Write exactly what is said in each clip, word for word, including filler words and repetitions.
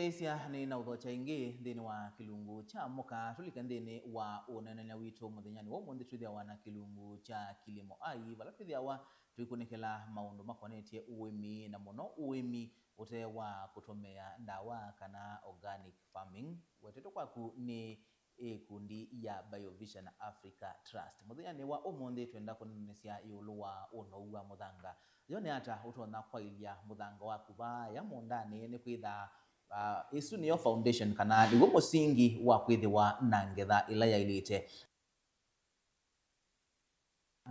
Ĩsya nĩ na ũthokya ĩngĩ nthĩnĩ wa kĩlungu kya mũka. Tũlike nthĩnĩ wa ũneenany'a witũ mũthenyanĩ wa ũmũnthĩ, twĩthĩawa na kĩlungu kya Kilimo Ai, vala twĩthĩawa tũikũnĩkĩla maũndũ makonetye ũĩmi, na mũno ũĩmi ũte wa kũtũmĩa ndawa kana organic farming. Wetetwe kwaku nĩ ĩkundi ya Biovision Africa Trust. Mũthenyanĩ wa ũmũnthĩ twenda kũneenanĩsya ĩũlũ wa ũnou wa mũthanga. Yo nĩ ata ũtonya kwaĩlya mũthanga waku vaaya mũũndanĩ, nĩ kwĩtha, ah, ĩsu nĩyo foundation kana nĩw'o mũsingi wa kwĩthĩwa na ngetha ĩla yaĩlĩte.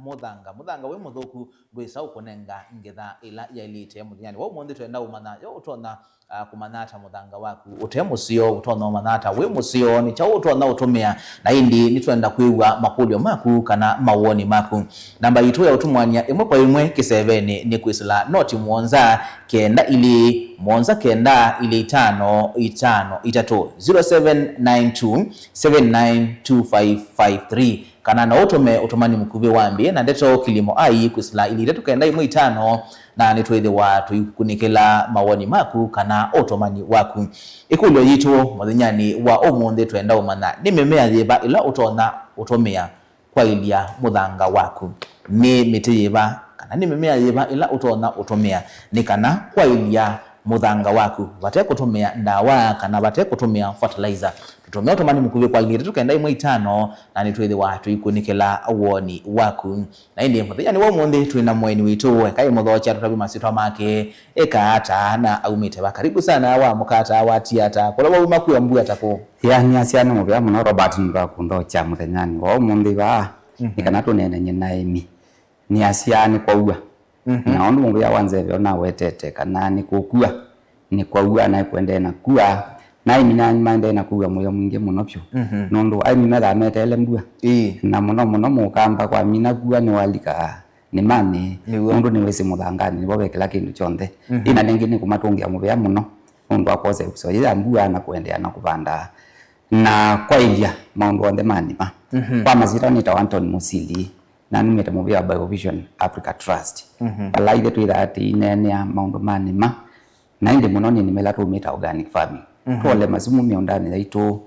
Mũthanga, mũthanga wĩ mũthũku ndwĩsa ũkũnenga ngetha ĩla yaĩlĩte. Mũthenyanĩ wa ũmũnthĩ twenda ũmanya yo ũtonya, ah, kũmanya ata mũthanga waku ũte mũseo, ũtonya ũmanya ata wĩ mũseo, nĩ kyaũ ũtonya ũtũmĩa, na ĩndĩ nĩtwenda kwĩw'a makũlyo maku kana mawoni maku. Namba yitũ ya ũtũmwania ĩmwe kwa ĩmwe kĩsevenĩ nĩ kwĩsĩla noti mũonza kenda ilĩ, mũonza kenda ilĩ itano itano itatũ, zero seven nine two seven nine two five five three, kana no ũtũme ũtũmani mũkuvĩ wa mbĩ na ndeto Kilimo Ai kwĩsĩla ilĩ itatũ kenda ĩmwe itano, na nĩtwĩthĩwa tũikunĩkĩla mawoni maku kana ũtũmani waku. Ĩkũlyo yitũ mũthenyanĩ wa ũmũnthĩ twenda ũmanya nĩ mĩmea yĩva ĩla ũtonya ũtũmĩa kwaĩlya mũthanga waku. Nĩ mĩtĩ yĩva kana nĩ mĩmea yĩva ĩla ũtonya ũtũmĩa nĩ kana kwaĩlya mũthanga waku vate kũtũmĩa ndawa kana vate kũtũmĩa fertilizer? Tũtũmĩa ũtũmani mũkuvĩ kwa ilĩ itatũ kenda ĩmwe itano, na nĩtwĩthĩwa tũikunĩkĩla woni waku. Na ĩndĩ mũthenyanĩ wa ũmũnthĩ twĩ na mũeni witũ, eka ĩmũthokya tũtavye masyĩtwa make, eka ata na aumĩte va. Karibu sana wa mũkata wa tiata, kũla wauma kwĩ mbua ta kũ? Ya, nĩ asya nĩ mũvea mũno Robert nũndũ wa kũnthokya mũthenyanĩ wa ũmũnthĩ vaa, nĩ kana tũneenany'e na aĩmi. Nĩ asya nĩ kwaua. Na ũndũ mũvea wa nzeve ũnawetete kana nĩ kũkua, nĩ kwaua na ĩkũendee na kua, na aĩmi na maendee na kua mũyo mwingĩ mũno vyũ. Nũndũ aĩmi methaa meteele mbua. Ĩĩ. Na mũno mũno mũkamba kwa mina kua nĩwalika nĩmanĩ, nĩw'o, nũndũ nĩwĩsĩ mũthanganĩ nĩvo ve kĩla kĩndũ kyonthe. Ĩna nĩngĩ nĩ kũmatũngĩa mũvea mũno nũndũ wa kwosa ĩvuso yĩ ya mbua na kũendeea na kũvanda na kwaĩlya maũndũ onthe manima. Kwa masyĩtwa nĩtawa Anton Musili, na numĩte mũvĩa wa Biovision Africa Trust. Vala ithe twĩthaa tĩineenea maũndũ manima, na ĩndĩ mũno nĩ nĩmela tũmĩta organic farming. Tũole masumu mĩũndanĩ yaitũ,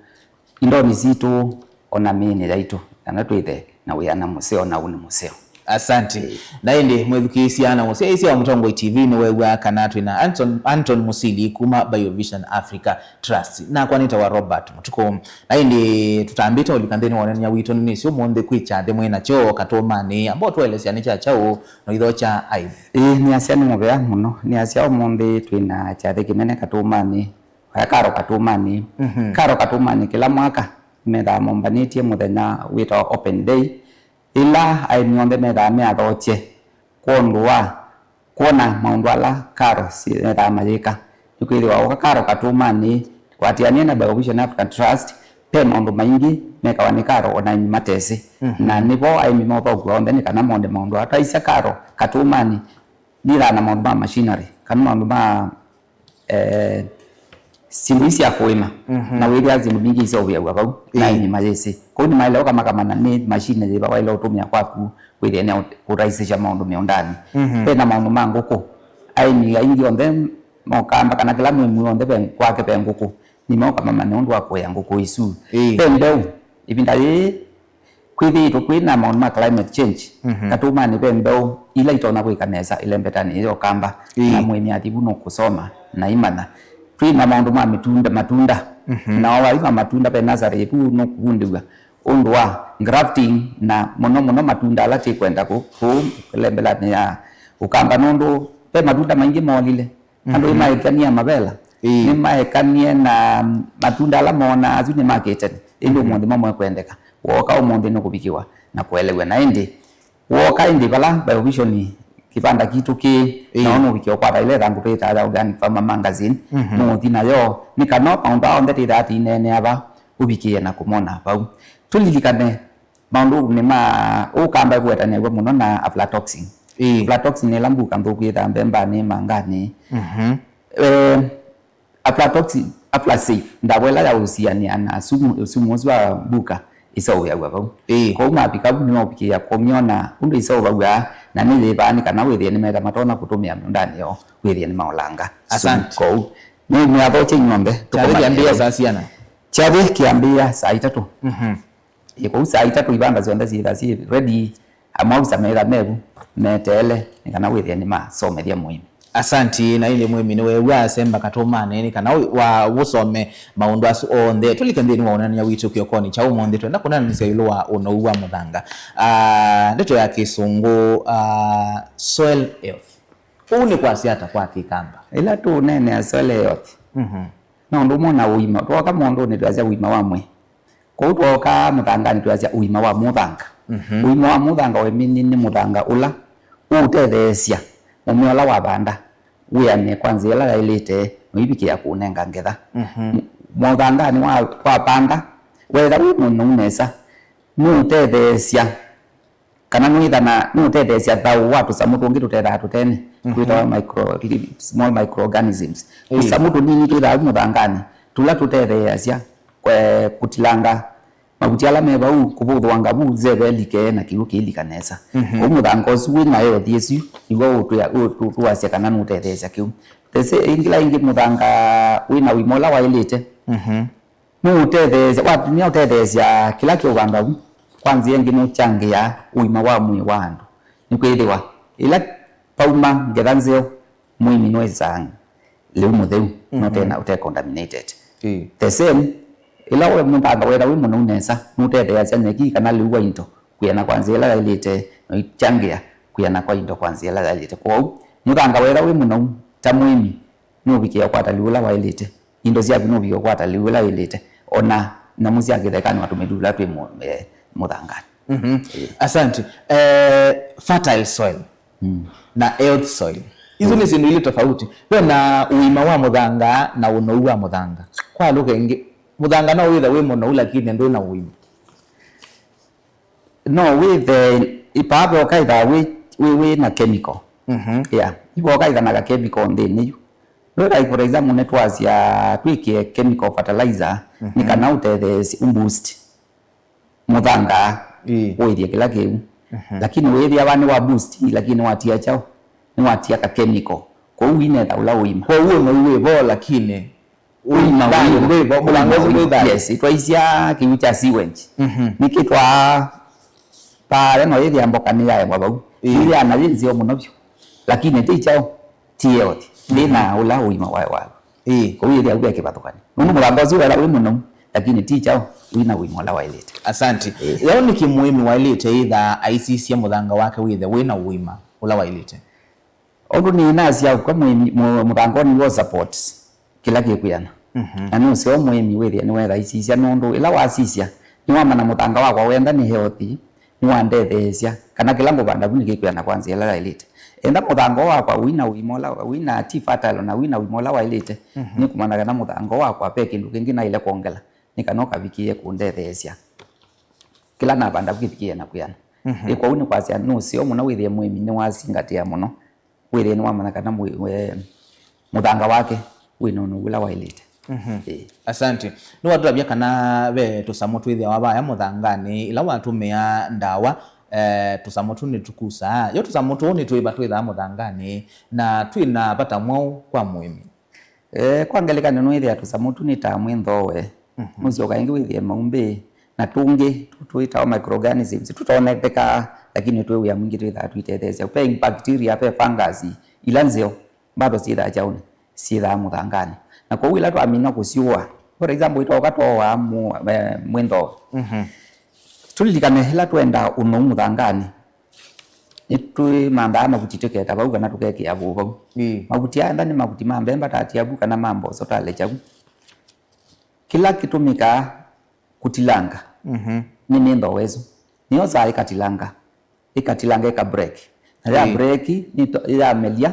indonĩ sitũ, ona mĩĩnĩ yaitũ, kana twĩthe na wĩana mũseo, na ũnĩ mũseo. Asante. Na ĩndĩ mwĩthukĩĩsya na mũsyaĩĩsya wa Mũtongoi T V nĩweew'a kana twĩ na Anton, Anton Musili kuma Biovision Africa Trust. Nakwa nĩtawa Robert Mũtukũ. Na ĩndĩ tũtambĩte ũlika nthĩnĩ wa ũneenany'a witũ nĩnĩsĩ ũmũnthĩ kwĩ kyathĩ mwĩ nakyo Katũmanĩ. Amba ũtũelesya nĩ kya kyaũ na ithokya aĩmi? Ĩĩ, nĩ asya nĩ mũvea mũno. Nĩ asya ũmũnthĩ twĩ na kyathĩ kĩnene Katũmanĩ. Oya karo Katũmanĩ. Karo Katũmanĩ kĩla mwaka methaa mombanĩtye mũthenya wĩtawa open day, ĩla aĩmi onthe methaa meathokye kwondũ wa kwona maũndũ ala karo methaa mayĩka. Nĩkwĩthĩwa ũka karo Katũmanĩ, kwatĩanĩa na Biovision Africa Trust, ve maũndũ maingĩ mekawa nĩ karo ona aĩmi matesĩ. Na nĩvo aĩmi maũthokw'a onthe nĩ kana mone maũndũ aa. Twaisya karo Katũmanĩ nĩthaa na maũndũ ma machinery, kana maũndũ ma eh, syĩndũ ii sya kũĩma, na wĩthĩa syĩndũ mbingĩ iseũvĩaw'a vau, na aĩmi mayĩsĩ. Kwoou nĩmaĩle ũka makamanya nĩ machine yĩva waĩle ũtũmĩa kwaku wĩthĩe nĩ kũraisĩsya maũndũ mĩũndanĩ. Ve na maũndũ ma ngũkũ, aĩmi aingĩ onthe mokamba kana kĩla mũĩmi onthe ve, kwake ve ngũkũ, nĩmooka mamanya ũndũ wa kũea ngũkũ isu. Ve mbeũ, ĩvinda yĩĩ kwĩthĩĩtwe kwĩ na maũndũ ma climate change, Katũmanĩ ve mbeũ ila itonya kwĩka nesa ĩlembetanĩ ya ũkamba, na mũĩmi athi vu nũkũsoma na imanya. Twĩ na maũndũ ma mĩtunda, matunda, na o vai ma matunda ve nasarĩ vu nũkũvundĩw'a ũndũ wa grafting, na mũno mũno matunda ala tĩkwenda kũ, kũu ĩlembelanĩ ya ũkamba, nũndũ ve matunda maingĩ molile. Andũ nĩmaekanie mavela, nĩmaekanie na matunda ala moonaa asu nĩ ma kĩtene, ĩndĩ ũmũnthĩ mo mekwendeka. Wooka ũmũnthĩ nũkũvikĩwa na kũelew'a. Na ĩndĩ wooka ĩndĩ vala Biovision kĩvanda kitũ kĩĩ, nao nũvikĩwa kwata ĩla ĩthangũ twĩtaa ya organic farmer magazine, nũũthi nayo, nĩ kana maũndũ aa onthe twĩthaa tũineenea va ũvikĩe na kũmona vau. Tũlilikane, maũndũ nĩ ma ũkamba ĩkũetanĩaw'a mũno na aflatoxin. Aflatoxin nĩ ĩla mbuka nthũku yĩthaa mbembanĩ, manganĩ. Eh, aflatoxin, aflasafe, ndawa ĩla ya ũsianĩa na sumu, sumu ũsu wa mbuka ĩseũvĩaw'a vau. Kwoou mavika vu nĩmaũvikĩĩa kũmyona ũndũ ĩseũvaw'a na nĩyĩvaa nĩ kana wĩthĩe nĩmeta matonya kũtũmĩa mĩũndanĩ yoo wĩthĩe nĩmaolanga sumu. Asante. Kwoou Nĩ mwathokya inyw'onthe. Kyathĩ kĩambĩĩa saa siana? Kyathĩ kĩambĩĩa saa itatũ. Mhm. Ĩ, kũu saa itatũ ivanda syonthe syĩtha syĩ ready, amwe ausa metha mevu meteele nĩ kana wĩthĩe nĩmasomethya mũĩmi. Asanti. Na ĩndĩ mũĩmi nĩweew'a asemba katũmanĩ nĩ kana wa ũsome maũndũ asu onthe. Tũlike nthĩnĩ wa ũneenany'a witũ kĩokonĩ kya ũmũnthĩ, twenda kũneenanĩsya ĩũlũ wa ũnou wa mũthanga. Ah, ndeto ya kĩsũngũ, ah, soil health. Ũu nĩ kwasya ata kwa kĩkamba? Ĩla tũũneenea soil health, mhm, no ũndũ ũmwe na ũima. Twoka maũndũnĩ twasya ũima wa mwĩĩ. Kwoou twooka mũthanganĩ twasya ũima wa mũthanga. Mhm. Ũima wa mũthanga we mean nĩ mũthanga ũla ũũtetheesya mũmea ũla wavanda wĩanĩe kwa nzĩa ĩla yaĩlĩte na ũivikĩa kũũnenga ngetha. Mhm. Mũthanganĩ wa, wavanda, wetha wĩ mũnou nesa, nũũtetheesya kana nũĩthana nũũtetheesya thaũ wa tũsamũ tũngĩ tũtethaa tũtene, mhm, twĩtawa micro, small microorganisms. Ĩĩ. Tũsamũ tũnini twĩthaa vu mũthanganĩ tũla tũtetheeasya kũtilanga mavuti ala me vau, kũvũthũanga vu nzeve ĩlike na kĩw'ũ kĩilika nesa. Mhm. Kwoou mũthanga ũsu wĩ na health ĩsu nĩw'o ũtwĩa-, ũtũ-, ũtũasya kana nũũtetheesya kĩu. Ĩngĩ la ĩngĩ mũthanga wĩ na ũima ũla waĩlĩte. Mhm. Nũũtetheesya, watumia ũtetheesya kĩla kĩũvanda vu. Kwa nzĩa ĩngĩ nũkyangĩaa ũima wa mwĩĩ wa andũ. Nĩkwĩthĩwa ĩla pauma ngetha nzeo, mũĩmi nũĩsaa lĩu mũtheu, mhm, nũte na, ũte contaminated. Ĩĩ. The same, ĩla we mũthanga wetha wĩ mũnou nesa, nũtetheeasya nyeki kana lĩu wa into kwĩana kwa nzĩa ĩla yaĩlĩte, na ũkyangĩa kwĩana kwa into kwa nzĩa ĩla yaĩlĩte. Kwoou, mũthanga wetha wĩ mũnou, ta mũĩmi, nũvikĩa ũkwata lĩu ũla waĩlĩte. Indo syaku nũvikĩa ũkwata lĩu ũla wĩlĩte. O na nyamũ sya kĩthekanĩ, tũmĩtu tũla twĩ mũ-, eh, mũthanganĩ. Mhm. Ĩĩ. Asante. Eh, fertile soil, mm, na health soil. Isu, mm, nĩ syĩndũ ilĩ tofauti. Ve na ũima wa mũthanga na ũnou wa mũthanga. Kwa lũka ĩngĩ, mũthanga no wĩthe wĩ mũnou lakini ndwĩ na ũima. No wĩthe ĩpaa ve ũkaĩthaa wĩ, wĩ, wĩ na chemical. Mhm. Yeah. Ivo ũkaĩtha na ka chemical nthĩnĩ yu. Ndwĩka, for example, nĩtwasya twĩkĩe chemical fertilizer, mhm, nĩ kana ũtetheesye, ũboost mũthanga, ĩĩ, ũĩthye kĩla kĩu. Mhm. Lakini wĩthĩa va nĩ wa boost, lakini nĩwatia kyaũ? Nĩwatia ka chemical. Kwoou wĩnetha ũla ũima. Kwoou ũnou wĩ vo, lakini ũima wĩ vo, mũthanga ũsu wĩ thayũ. Yes, twaisya kĩw'ũ kya sewage. Mhm. Nĩkĩtwaa paa, no yĩthĩa mboka nĩyaewa vau. Ĩĩ. Yĩthĩana yĩ nzeo mũno vyũ. Lakini ti kyaũ, ti healthy. Ndĩ na, mhm, ũla ũima wayo wayo. Ĩĩ. Kwoou yĩthĩa ve kĩvathũkany'o. Nũndũ mũthanga ũsu wĩla wĩ mũnou, lakini ti kyaũ, wĩ na ũima ũla waĩlĩte. Asante. Ĩĩ. Yaũ nĩkĩ mũĩmi waĩlĩte ĩthaa aisisya mũthanga wake wĩthe wĩ na ũima ũla waĩlĩte? Ũndũ nĩnasya kwa mũĩmi, mũ-, mũthanga nĩw'o support kĩla kĩkwĩana. Mhm. Na nũseo mũĩmi wĩthĩa nĩwetha aisisya, nũndũ ĩla wasisya, nĩwamanya mũthanga wakwa wenda nĩ healthy, nĩwandetheesya, kana kĩla ngũvanda vu nĩkĩkwĩana kwa nzĩa ĩla yaĩlĩte. Enda mũthanga wakwa wĩ na ũima ũla, wĩ na, ti fertile, na wĩ na ũima ũla waĩlĩte, mhm, nĩkũmanya kana mũthanga wakwa ve kĩndũ kĩngĩ naĩle kwongela, nĩ kana ũkavikĩe kũndetheesya kĩla navanda vu kĩvikĩe na kwĩana. Mhm. Ĩ, kwoou nĩ kwasya nũseo mũno wĩthĩe mũĩmi nĩwasingatĩa mũno wĩthĩe nĩwamanya kana mũ-, we-, mũthanga wake wĩ na ũnou ũla waĩlĩte. Mhm. Ĩĩ. Asante. Nĩwatũtavya kana ve tũsamũ twĩthĩawa vaya mũthanganĩ ĩla watũmĩa ndawa, eh, tũsamũ tũu nĩtũkusaa. Yo tũsamũ tũu nĩ tũĩva twĩthaa mũthanganĩ, na twĩ na vata mwaũ kwa mũĩmi? Eh, kwa ngelekany'o, nũĩthĩa tũsamũ tũ nĩ ta mwĩnthooe. Mhm. Nũsyoka ĩngĩ wĩthĩe maumbĩ, na tũngĩ tũ-, twĩtawa microorganisms, tũtonethekaa, lakini twĩ wĩa mwingĩ twĩthaa tũitetheesya. Ve bacteria, ve fungus, ila nzeo, bado syĩthaa kyaũnĩ, syĩthaa mũthanganĩ. Na kwoou ĩla twamina kũsyũa, for example, ĩtoka tooaa mũ-, eh, mwĩnthooe. Mhm. Tũlilikane ĩla twenda ũnou mũthanganĩ, nĩtwĩmanthaa mavuti tũketa vau kana tũkekĩa vũũ vau. Ĩĩ. Mavuti aya enda nĩ mavuti ma mbemba tatiavu kana ma mboso talekya vu. Kĩla kĩtũmĩkaa kũtilanga, mhm, nĩ mĩnthooe ĩsu. Nĩyosaa ĩkatilanga, ĩkatilanga ĩka break. Na ya, ĩĩ, break, nĩto-, yamelya,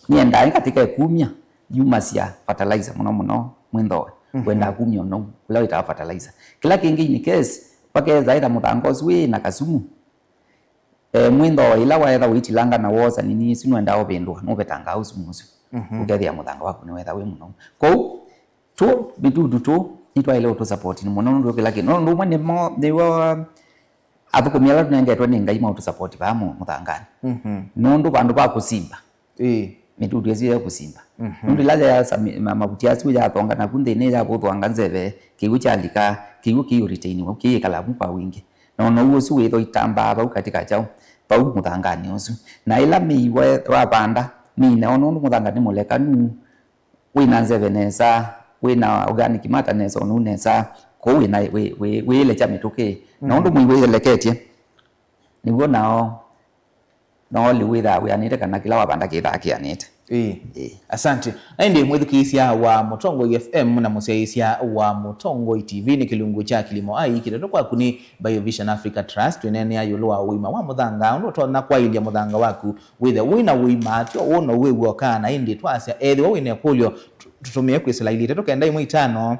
nĩendaa ĩkatĩka ĩkumya, yumasya fertilizer mũno mũno mwĩnthooe. Mhm. Wendaa kumya ũnou ũla wĩtawa fertilizer. Kĩla kĩngĩ, in case, vakethĩa ĩtha mũthanga ũsu wĩ na kasumu, eh, mwĩnthooe ĩla waetha ũitilanga na woosa nini ĩsu nwendaa ũvĩndũa, nũvetangaa ũsumu ũsu. Mhm. Ũkethĩa mũthanga waku nĩwetha wĩ mũnou. Kwoou, tũ mĩtutu tũ nĩtwaĩle ũtũ support nĩ mũno nũndũ kĩla kĩndũ. Nũndũ ũmwe nĩmo, nĩw'o athũkũmi ala tũnengetwe nĩ Ngai maũtũ support vaa mũ-, mũthanganĩ. Mhm. Nũndũ vandũ va kũsimba, ĩĩ, mĩtutu ĩsu ya kũsimba. Mhm. Nũndũ ĩla yasa mi-, ma-, mavuti asu yathonga naku nthĩnĩ yavũthwanga nzeve, kĩw'ũ kyalika, kĩw'ũ kĩyũritainiwa, kĩyĩkala vu kwa wingĩ. Na ona ũu ũsu wĩthwa itambaa vau katĩ ka kyaũ, vau mũthanganĩ ũsu. Na ĩla mĩi we-, wavanda, mĩi nao nũndũ mũthanga nĩ mũlekanu, wĩna nzeve nesa, wĩna organic matter nesa, ũnuu nesa, kũu wĩna, wĩ-, wĩ-, wĩĩlekya mĩtũkĩ. Na ũndũ mũi wĩyeleketye, nĩw'o nao, nao lĩu wĩthaa wĩanĩte kana kĩla wavanda kĩthaa kĩanĩte. Ĩĩ. Ĩĩ. Asante. Na ĩndĩ mwĩthukĩĩsya wa Mũtongoi F M na mũsyaĩĩsya wa Mũtongoi T V nĩ kĩlungu kya Kilimo Ai kĩtetwe kwaku nĩ Biovision Africa Trust. Twĩneenea ĩũlũ wa ũima wa mũthanga, ũndũ ũtonya kwaĩlya mũthanga waku wĩthĩe wĩ na ũima, tyo ũũ no wĩ w'oka, na ĩndĩ twasya ethĩwa wĩ na ĩkũlyo, tũ-, tũtũmĩe kwĩsĩla ilĩ itatũ kenda ĩmwe itano,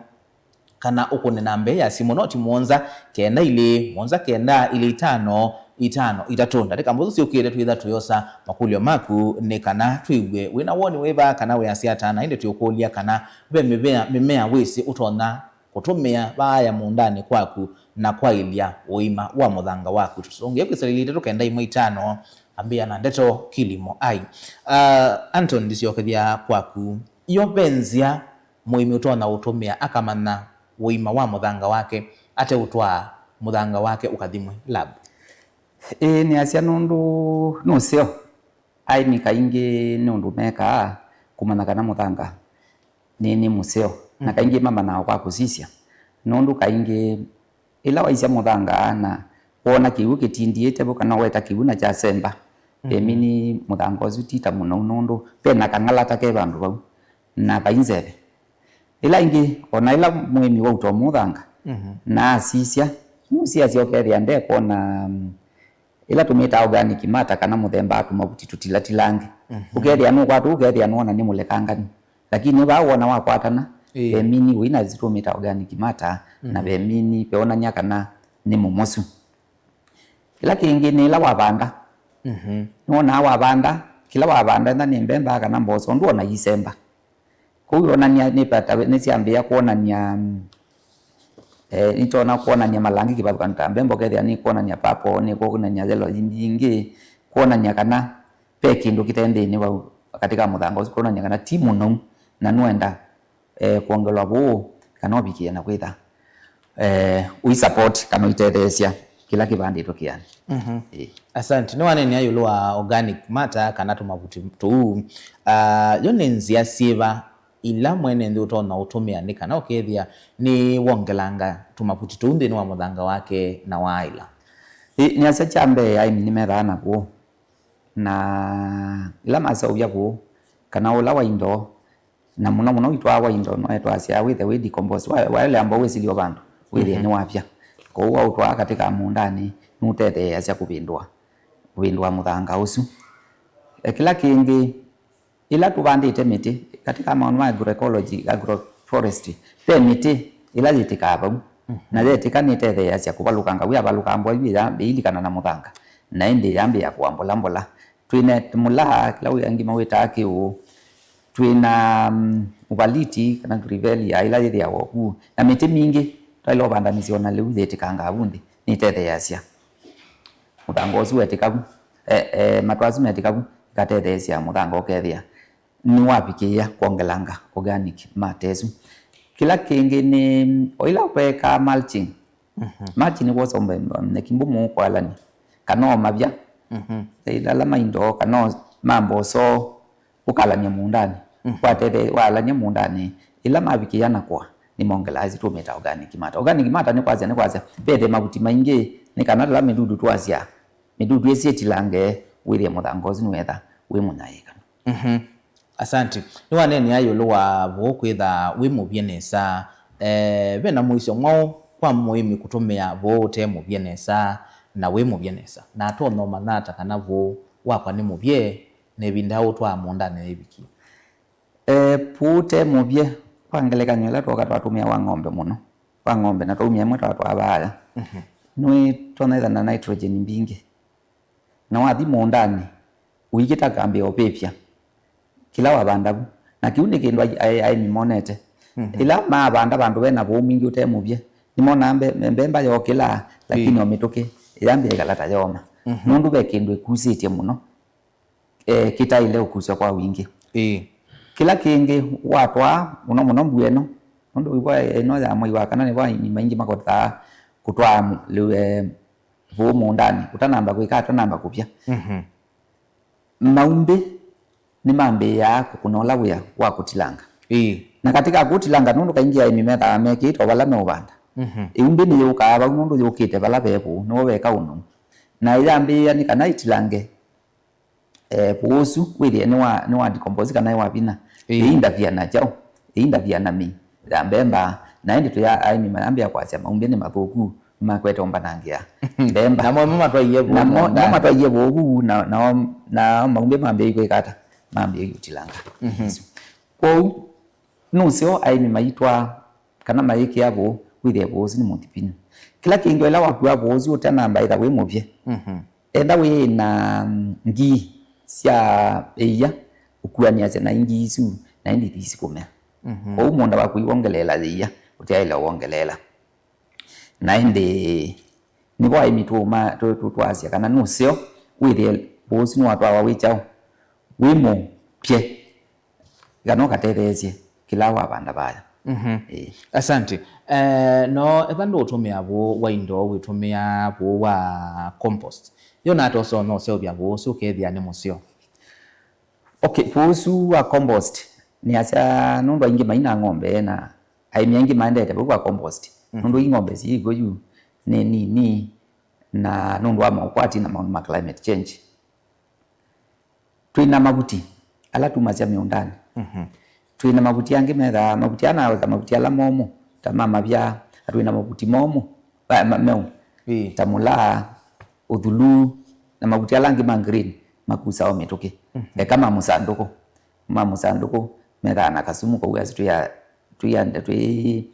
kana ũkũne namba ya simũ noti mũonza kenda ilĩ, mũonza kenda ilĩ itano itano itatũ. Ndatĩka mbũthũ syũkĩte twĩtha tũyosa makũlyo maku nĩ kana twĩw'e wĩ na woni wĩva kana wĩasya ata, na ĩndĩ twĩũkũlya kana ve mĩvea, mĩmea wĩsĩ ũtonya kũtũmĩa vaaya mũũndanĩ kwaku na kwaĩlya ũima wa mũthanga waku. Tũsũngĩe kwĩsĩla ilĩ itatũ kenda ĩmwe itano, ambĩa na ndeto Kilimo Ai. Uh, Anton, ndisyokethya kwaku. Yo ve nzĩa mũĩmi ũtonya ũtũmĩa akamanya ũima wa mũthanga wake ate ũtwaa mũthanga wake ũkathimwe lab? Ĩĩ, nĩasya nũndũ nũseo. Aĩmi kaingĩ nĩ ũndũ mekaa kũmanya kana mũthanga nĩ, nĩ mũseo, na kaingĩ mamanyaa kwa kũsisya, nũndũ kaingĩ ĩla waisya mũthanga na woona kĩw'ũ kĩtindiĩte vo kana weta kĩw'ũ na kyasemba, vemini mũthanga ũsu ti ta mũnou nũndũ ve na kang'alata ke vandũ vau na vai nzeve. Ĩla ĩngĩ, o na ĩla mũĩmi wauta mũthanga na asisya, nũsiasya ũkethĩa ndekwona, mm, ĩla tũmĩtaa organic matter kana mũthemba wa tũmavuti tũtilatilange. Ũkethĩa nũkwatwa, ũkethĩa nũona nĩ mũlekangani. Lakini vaa wona wakwatana, vemini wĩ na ĩsu tũmĩtaa organic matter, na vemini veonany'a kana nĩ mũmosu. Kĩla kĩngĩ nĩ ĩla wavanda. Nĩwonaa wavanda, kĩla wavanda, enda nĩ mbemba kana mboso, ndwona isemba. Kũu yonania nĩ pata, nĩsyambĩĩa kwonania, mm, eh, nĩtwona kwonania malangi kĩvathũkany'o ta mbemba, ũkethĩa nĩ kwonania purple, nĩ kwonania yellow, ĩndĩ ĩngĩ kwonania kana ve kĩndũ kĩte nthĩnĩ wau katĩ ka mũthanga ũsu, kwonania kana ti mũnou na nũenda eh, kwongelwa vũũ, kana ũvikĩe na kwĩtha, eh, ũisupport kana ũitetheesya kĩla kĩvandĩtwe kĩanĩ. Ĩĩ. Asante. Nĩwaneenea ĩũlũ wa organic matter kana tũmavuti tũu. Ah, yo nĩ nzĩa syĩva ila mwene nthĩ ũtonya ũtũmĩa nĩ kana ũkethĩa nĩ wongelanga tũmavuti tũu nthĩnĩ wa mũthanga wake na waaĩla? Ĩĩ, nĩasya kya mbee aĩmi nĩmethaa na vũũ. Na ĩla maseũvya vũũ, kana ũla wa indo, na mũno mũno witwaa wa indo, no etwasya wĩthe wĩ decompose, wa, waelea mbau wĩsilio vandũ, wĩthĩe nĩwavya. Kwoou waũtwaa katĩ ka mũũndanĩ, nũtetheeasya kũvĩndũa, kũvĩndũa mũthanga ũsu. E, kĩla kĩngĩ, ĩla tũvandĩte mĩtĩ, katĩ ka maũndũ ma agroecology, agroforestry, ve mĩtĩ ĩla yĩtĩkaa vau, na yetĩka nĩtetheeasya kũvalũkanga, wĩavalũkaa mbua yu ĩilikana na mũthanga, na ĩndĩ yambĩĩa kũambũla mbola. Twĩ na mũlaa, kĩla wĩ angĩ mawĩtaa kĩũũ, twĩ na, mm, uvaliti kana grevillea ĩla yĩthĩawa ku, na mĩtĩ mingĩ twaĩle ũvandanĩsya o na lĩu yĩtĩkangaa vu nthĩ, nĩtetheeasya mũthanga ũsu wetĩka vu, e, e, matũ asu metĩka vu, ĩkatetheesya mũthanga ũkethĩa nĩwavikĩĩa kwongelanga organic matter ĩsu. Kĩla kĩngĩ nĩ o ĩla weekaa mulching. Mulching nĩ kwosa nyeki mbũmũ ũkwalany'a, kana o mavya, ĩla ma indo, kana o ma mboso, ũkalany'a mũũndanĩ. Watethea, waalany'a mũũndanĩ, ĩla mavikĩĩa na kũa, nĩmongelaa ĩsu tũmĩtaa organic matter. Organic matter nĩ kwasya, nĩ kwasya, vethĩe mavuti maingĩ, nĩ kana ĩla mĩdudu twasya, mĩdudu ĩsu ĩtilange, wĩthĩe mũthanga ũsu nĩwetha wĩ mũnyaĩĩkanu. Asante. Nĩwaneenea ĩũlũ wa vũũ kwĩtha wĩ mũvye nesa. Eh, ve na mũisyo mwaũ kwa mũĩmi kũtũmĩa vũũ ũte mũvye nesa na wĩ mũvye nesa? Na atonya ũmanya ata kana vũũ wakwa nĩ mũvye na ĩvinda ya ũtwaa mũũndanĩ yĩvikie? Eh, vũũ ũte mũvye, kwa ngelekany'o, ĩla twoka twatũmĩa wa ng'ombe mũno, wa ng'ombe, na twaumya ĩmwe twatwaa vaaya, nĩtwonetha na nitrogen mbingĩ. Na wathi mũũndanĩ, ũikĩta kambĩ ũvĩvya kĩla wavanda vu. Na kĩu nĩ kĩndũ ai-, ai-, aĩmi monete. Ĩla maavanda vandũ ve na vũũ mwingĩ ũte mũvye, nĩmonaa mbe-, mbemba yookĩla, lakini o mĩtũkĩ yambĩa ĩkala ta yooma. Nũndũ ve kĩndũ ĩkusĩtye mũno, eh, kĩtaĩle ũkusw'a kwa wingĩ. Ĩĩ. Kĩla kĩngĩ watwaa, mũno mũno mbua ĩno, nũndũ ĩvwa ĩno ya mwai wa kana nĩvo aĩmi maingĩ makotaa kũtwaa mu- lĩu, eh, vũũ mũũndanĩ, ũtanamba kwĩka, ũtanamba kũvya. Mhm. Maumbĩ nĩmambĩĩaa kũkũna ũla wĩa wa kũtilanga. Ĩĩ. Na katĩ ka kũtilanga, nũndũ kaingĩ aĩmi methaa mekĩĩte o vala meũvanda. Mhm. Ĩumbĩ nĩyũkaa vau nũndũ yũkĩte vala ve vũũ, nĩvo veka ũnũu. Na yambĩĩa nĩ kana ĩtilange, eh, vũũ ũsu wĩthĩe nĩwa, nĩwa decompose kana nĩwa vinya. Ĩĩ. Ĩindavia na kyaũ? Ĩindavia na mĩi ya mbemba. Na ĩndĩ twĩ aĩmi mayambĩa kwasya maumbĩ nĩ mathũku, nĩmakwete ũmbanangĩa mbemba. Namo mo matwaie vũũ. Namo, namo matwaie vũũ, na, na, na maumbĩ mambĩĩe kwĩka ata? Mambĩĩe kũtilanga. Mhm. Kwoou, nũseo aĩmi maitwaa kana mayĩkĩa vũũ, wĩthĩe vũũ ũsu nĩ mũthipinu. Kĩla kĩngĩ, ĩla wakua vũũ ũsu ũtanamba ĩtha wĩ mũvye, mhm, enda wĩ na, mm, ngii sya ĩia ũkuanĩasya na ingii isu, na ĩndĩ ithi isikũmea. Mhm. Kwoou mũũnda waku iwongeleela ĩia, ũtyaĩle wongeleela. Na ĩndĩ nĩvo aĩmi tũma-, tũ-, tũ-, twasya kana nũseo wĩthĩe vũũ ũsu nĩwatwawa wĩ kyaũ, wĩ mũvye, kana ũkatetheesye kĩla wavanda vaya. Mhm. Ĩĩ. Asante. Eh, no ethwa ndũũtũmĩa vũũ wa indo, wĩtũmĩa vũũ wa compost, yo natosa ũnoseũvya vũũ ũsu ũkethĩa nĩ mũseo? Okay, vũũ ũsu wa compost, nĩasya nũndũ aingĩ maina ng'ombe na aĩmi aingĩ maendete vau wa compost. Mhm. Nũndũ i ng'ombe syĩ ĩkw'o yu nĩ nini, na nũndũ wa maũkwati na maũndũ ma climate change. Twĩ na mavuti ala tumasya mĩũndanĩ. Mhm. Twĩ na mavuti angĩ methaa, mavuti aa na mavuti ala momũ, ta ma mavya, na twĩ na mavuti momũ, ma, ma, meũ, ĩĩ, ta mũlaa, ũthuluu, na mavuti ala angĩ ma green, makusaa o mĩtũkĩ. Mhm. Eka ma mũsandũkũ, ma mũsandũkũ methaa na kasumu, kwoou asu twĩa, twĩa, twĩ,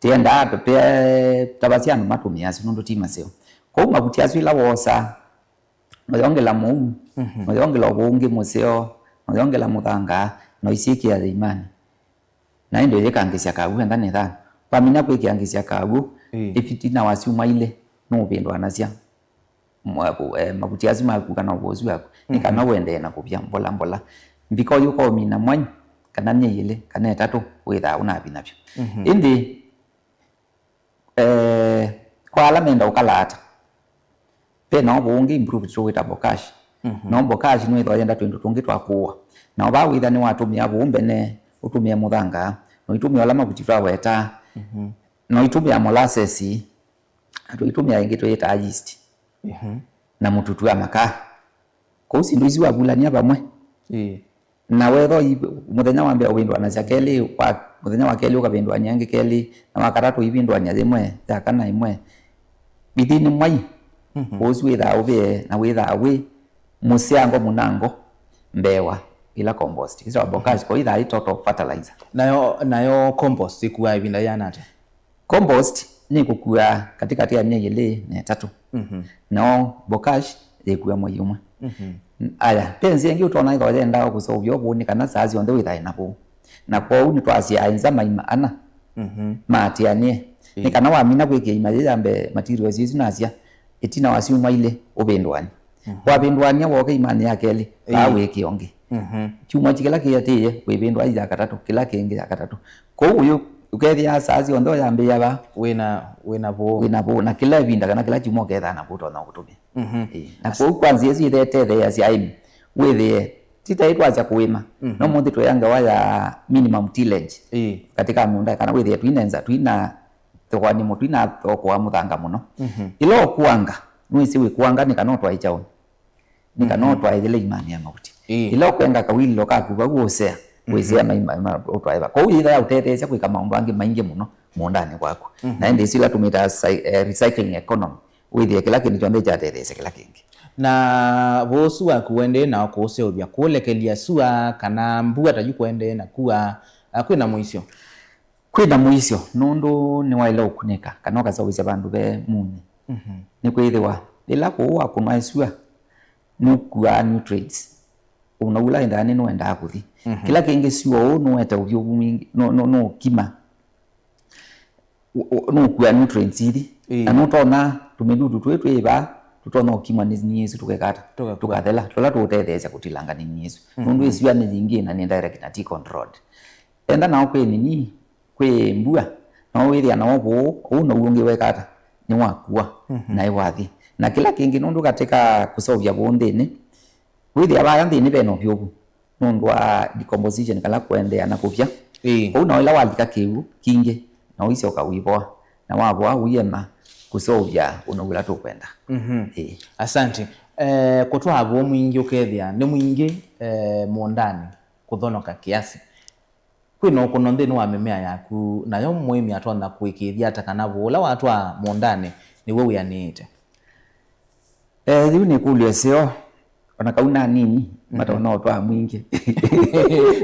tũendaa tũtavasya andũ matũmĩe asu nũndũ ti maseo. Kwoou mavuti asu ĩla woosaa, noyongela mũu, mhm, noyongela ũvũngĩ mũseo, noyongela mũthanga, noisyĩkĩa thĩimanĩ. Na ĩndĩ ũyĩkangĩsya kaw'ũ enda nĩ thano. Wamina kwĩkĩangĩsya kaw'ũ, ĩĩ, ĩtina wa syumwa ilĩ, nũũvĩndũanasya mwa-, eh, mavuti asu maku kana ũvũsu waku, nĩ kana, mhm, ũendee na kũvya mbola mbola. Mbika ũyũ ũkomina mwai, kana myei ĩlĩ, kana ĩtatũ, wĩthaa ũnavinavyo. Mhm. Ĩndĩ Eh, kwa ala menda ũkalaata, ve na ũvũ ũngĩ improved tũwĩta bokashi. Mhm. Na bokashi nĩwĩthwa yenda twĩndũ tũngĩ twa kũũa. Na vaa wĩtha nĩwatũmĩa vũũ mbene, ũtũmĩe mũthanga, na ũitũmĩa ũla mavuti twawetaa, mhm, na ũitũmĩa molasses, na tũitũmĩa ĩngĩ twĩtaa yeast, mhm, na mũtutu wa makaa. Kwoou syĩndũ isu wavulany'a vamwe, ĩĩ, na wethwa i-, mũthenya wa mbee ũvĩndũanasya kelĩ, wa, mũthenya wa kelĩ ũkavĩndũany'a ĩngĩ kelĩ, na wa katatũ ũivĩndũany'a yĩmwe, ya kana ĩmwe. Within mwai, mhm, ũsu wĩthaa ũvĩe, na wĩthaa wĩ mũseango mũnango mbee wa ĩla compost. Ĩsu wa bokashi, mhm, kwoou ĩthaa ĩ total fertilizer. Nayo, nayo compost ĩkuaa ĩvinda yĩana ata? Compost nĩkũkua katĩkatĩ ya myei ĩlĩ na ĩtatũ. Mhm. Nao bokashi yĩkua mwei ũmwe. Mhm. Aya, ve nzĩa ĩngĩ ũtonya ĩthwa yendaa kũseũvya ũvũũ nĩ kana saa syonthe wĩthae na vũũ. Na kwoou nĩtwasya aenza maima ana, mhm, maatĩanĩe. Ĩĩ. Nĩ kana wamina kwĩkĩa ima yĩĩ ya mbee materials isu nasya, ĩtina wa syumwa ilĩ ũvĩndũany'e. Mhm. Wavĩndũany'a wooka imanĩ ya kelĩ, vaa, ĩĩ, wĩkĩe ũngĩ. Mhm. Kyumwa kĩla kĩatĩĩe, wĩvĩndũa ya katatũ, kĩla kĩngĩ ya katatũ. Kwoou ũyũ ũkethĩa saa syonthe ũyambĩĩa vaa, wĩna, wĩna vũũ, wĩna vũũ, na kĩla ĩvinda kana kĩla kyumwa ũkethaa na vũũ ũtonya kũtũmĩa. Mhm. Ĩĩ. Na kwoou kwa nzĩa ĩsu ĩthetetheeasya aĩmi, wĩthĩe, ti ta ĩtwasya kũĩma. Mhm. No mũnthĩ twĩa ngewa ya minimum tillage, ĩĩ, katika mũũnda, kana wĩthĩe twinenza, twina thokwa nĩ mũtwi na thokwa mũthanga mũno. Mhm. Ĩla ũkuanga, nũĩsĩ wĩkuanga nĩ kana ũtwae kyaũ? Nĩ kana, mhm, ũtwae yĩla imanĩ ya mavuti. Ĩĩ. Ĩla ũkwenga kawililo kaku vau ũsea, mhm, wĩsea mai, mai, ma, ũtwae va. Kwoou yĩtha ya ũtetheesya kwĩka maũndũ angĩ maingĩ mũno mũũndanĩ waku. Mhm. Na ĩndĩ isu ila tũmĩtaa cy-, eh, recycling economy. Wĩthĩe kĩla kĩndũ kyonthe kyatetheesya kĩla kĩngĩ. Na vũũ ũsu waku wendee nao kũũseũvya, kũũlekelya sua kana mbua ta yu kũendee na kua, ah, kwĩna mũisyo? Kwĩna mũisyo, nũndũ nĩwaĩle ũkunĩka, kana ũkaseũvĩsya vandũ ve munĩ. Mhm. Nĩkwĩthĩwa, yĩla kũũ wakũnwa ĩ sua, nũkuaa nutrients. Ũnau ũla wendaa nĩ nũendaa kũthi. Mhm. Kĩla kĩngĩ sua ũũ nũete ũvyũvu mwingĩ, nũ-, nũ-, nũkima. Ũ-, ũ-, nũkua nutrients ithi. Ĩĩ. Na nũtonya tũmĩdudu twĩ twĩ vaa, tũtonya ũkimwa nĩ nini isu tũkeka ata? Tũkakua. Tũkathela. Tũla tũũtetheesya kũtilanga nĩ nini isu. Mhm. Nũndũ ĩsua nĩ yingĩ na nĩ direct na ti controlled. Enda nao kwĩ nini, kwĩ mbua, no wĩthĩa nao vũũ, ũu now'o ũngĩ weka ata? Nĩwakua, mhm, na ĩwathi. Na kĩla kĩngĩ, nũndũ katika kũseũvya vũũ nthĩnĩ, wĩthĩa vaya nthĩnĩ ve na ũvyũvu nũndũ wa decomposition, kala kũendeea na kũvya. Ĩĩ. Ũu nao ĩla walika kĩw'ũ kingĩ, na ũisyoka ũivoa, na wavoa ũiema kũseũvya ũnou ũla tũkwenda. Mhm. Ĩĩ. Asante. Eh, kũtwaa vũũ mwingĩ ũkethĩa nĩ mwingĩ, eh, mũũndanĩ kũthonoka kĩasi. Kwĩ na ũkũno nthĩnĩ wa mĩmea yaku, nayo mũĩmi atonya kũĩkĩĩthya ata kana vũũ ũla watwaa mũũndanĩ nĩw'o wĩanĩĩte? Eh, yĩu nĩ ĩkũlyo ĩseo. Ona kau na nini, mhm, matonya ũtwaa mwingĩ.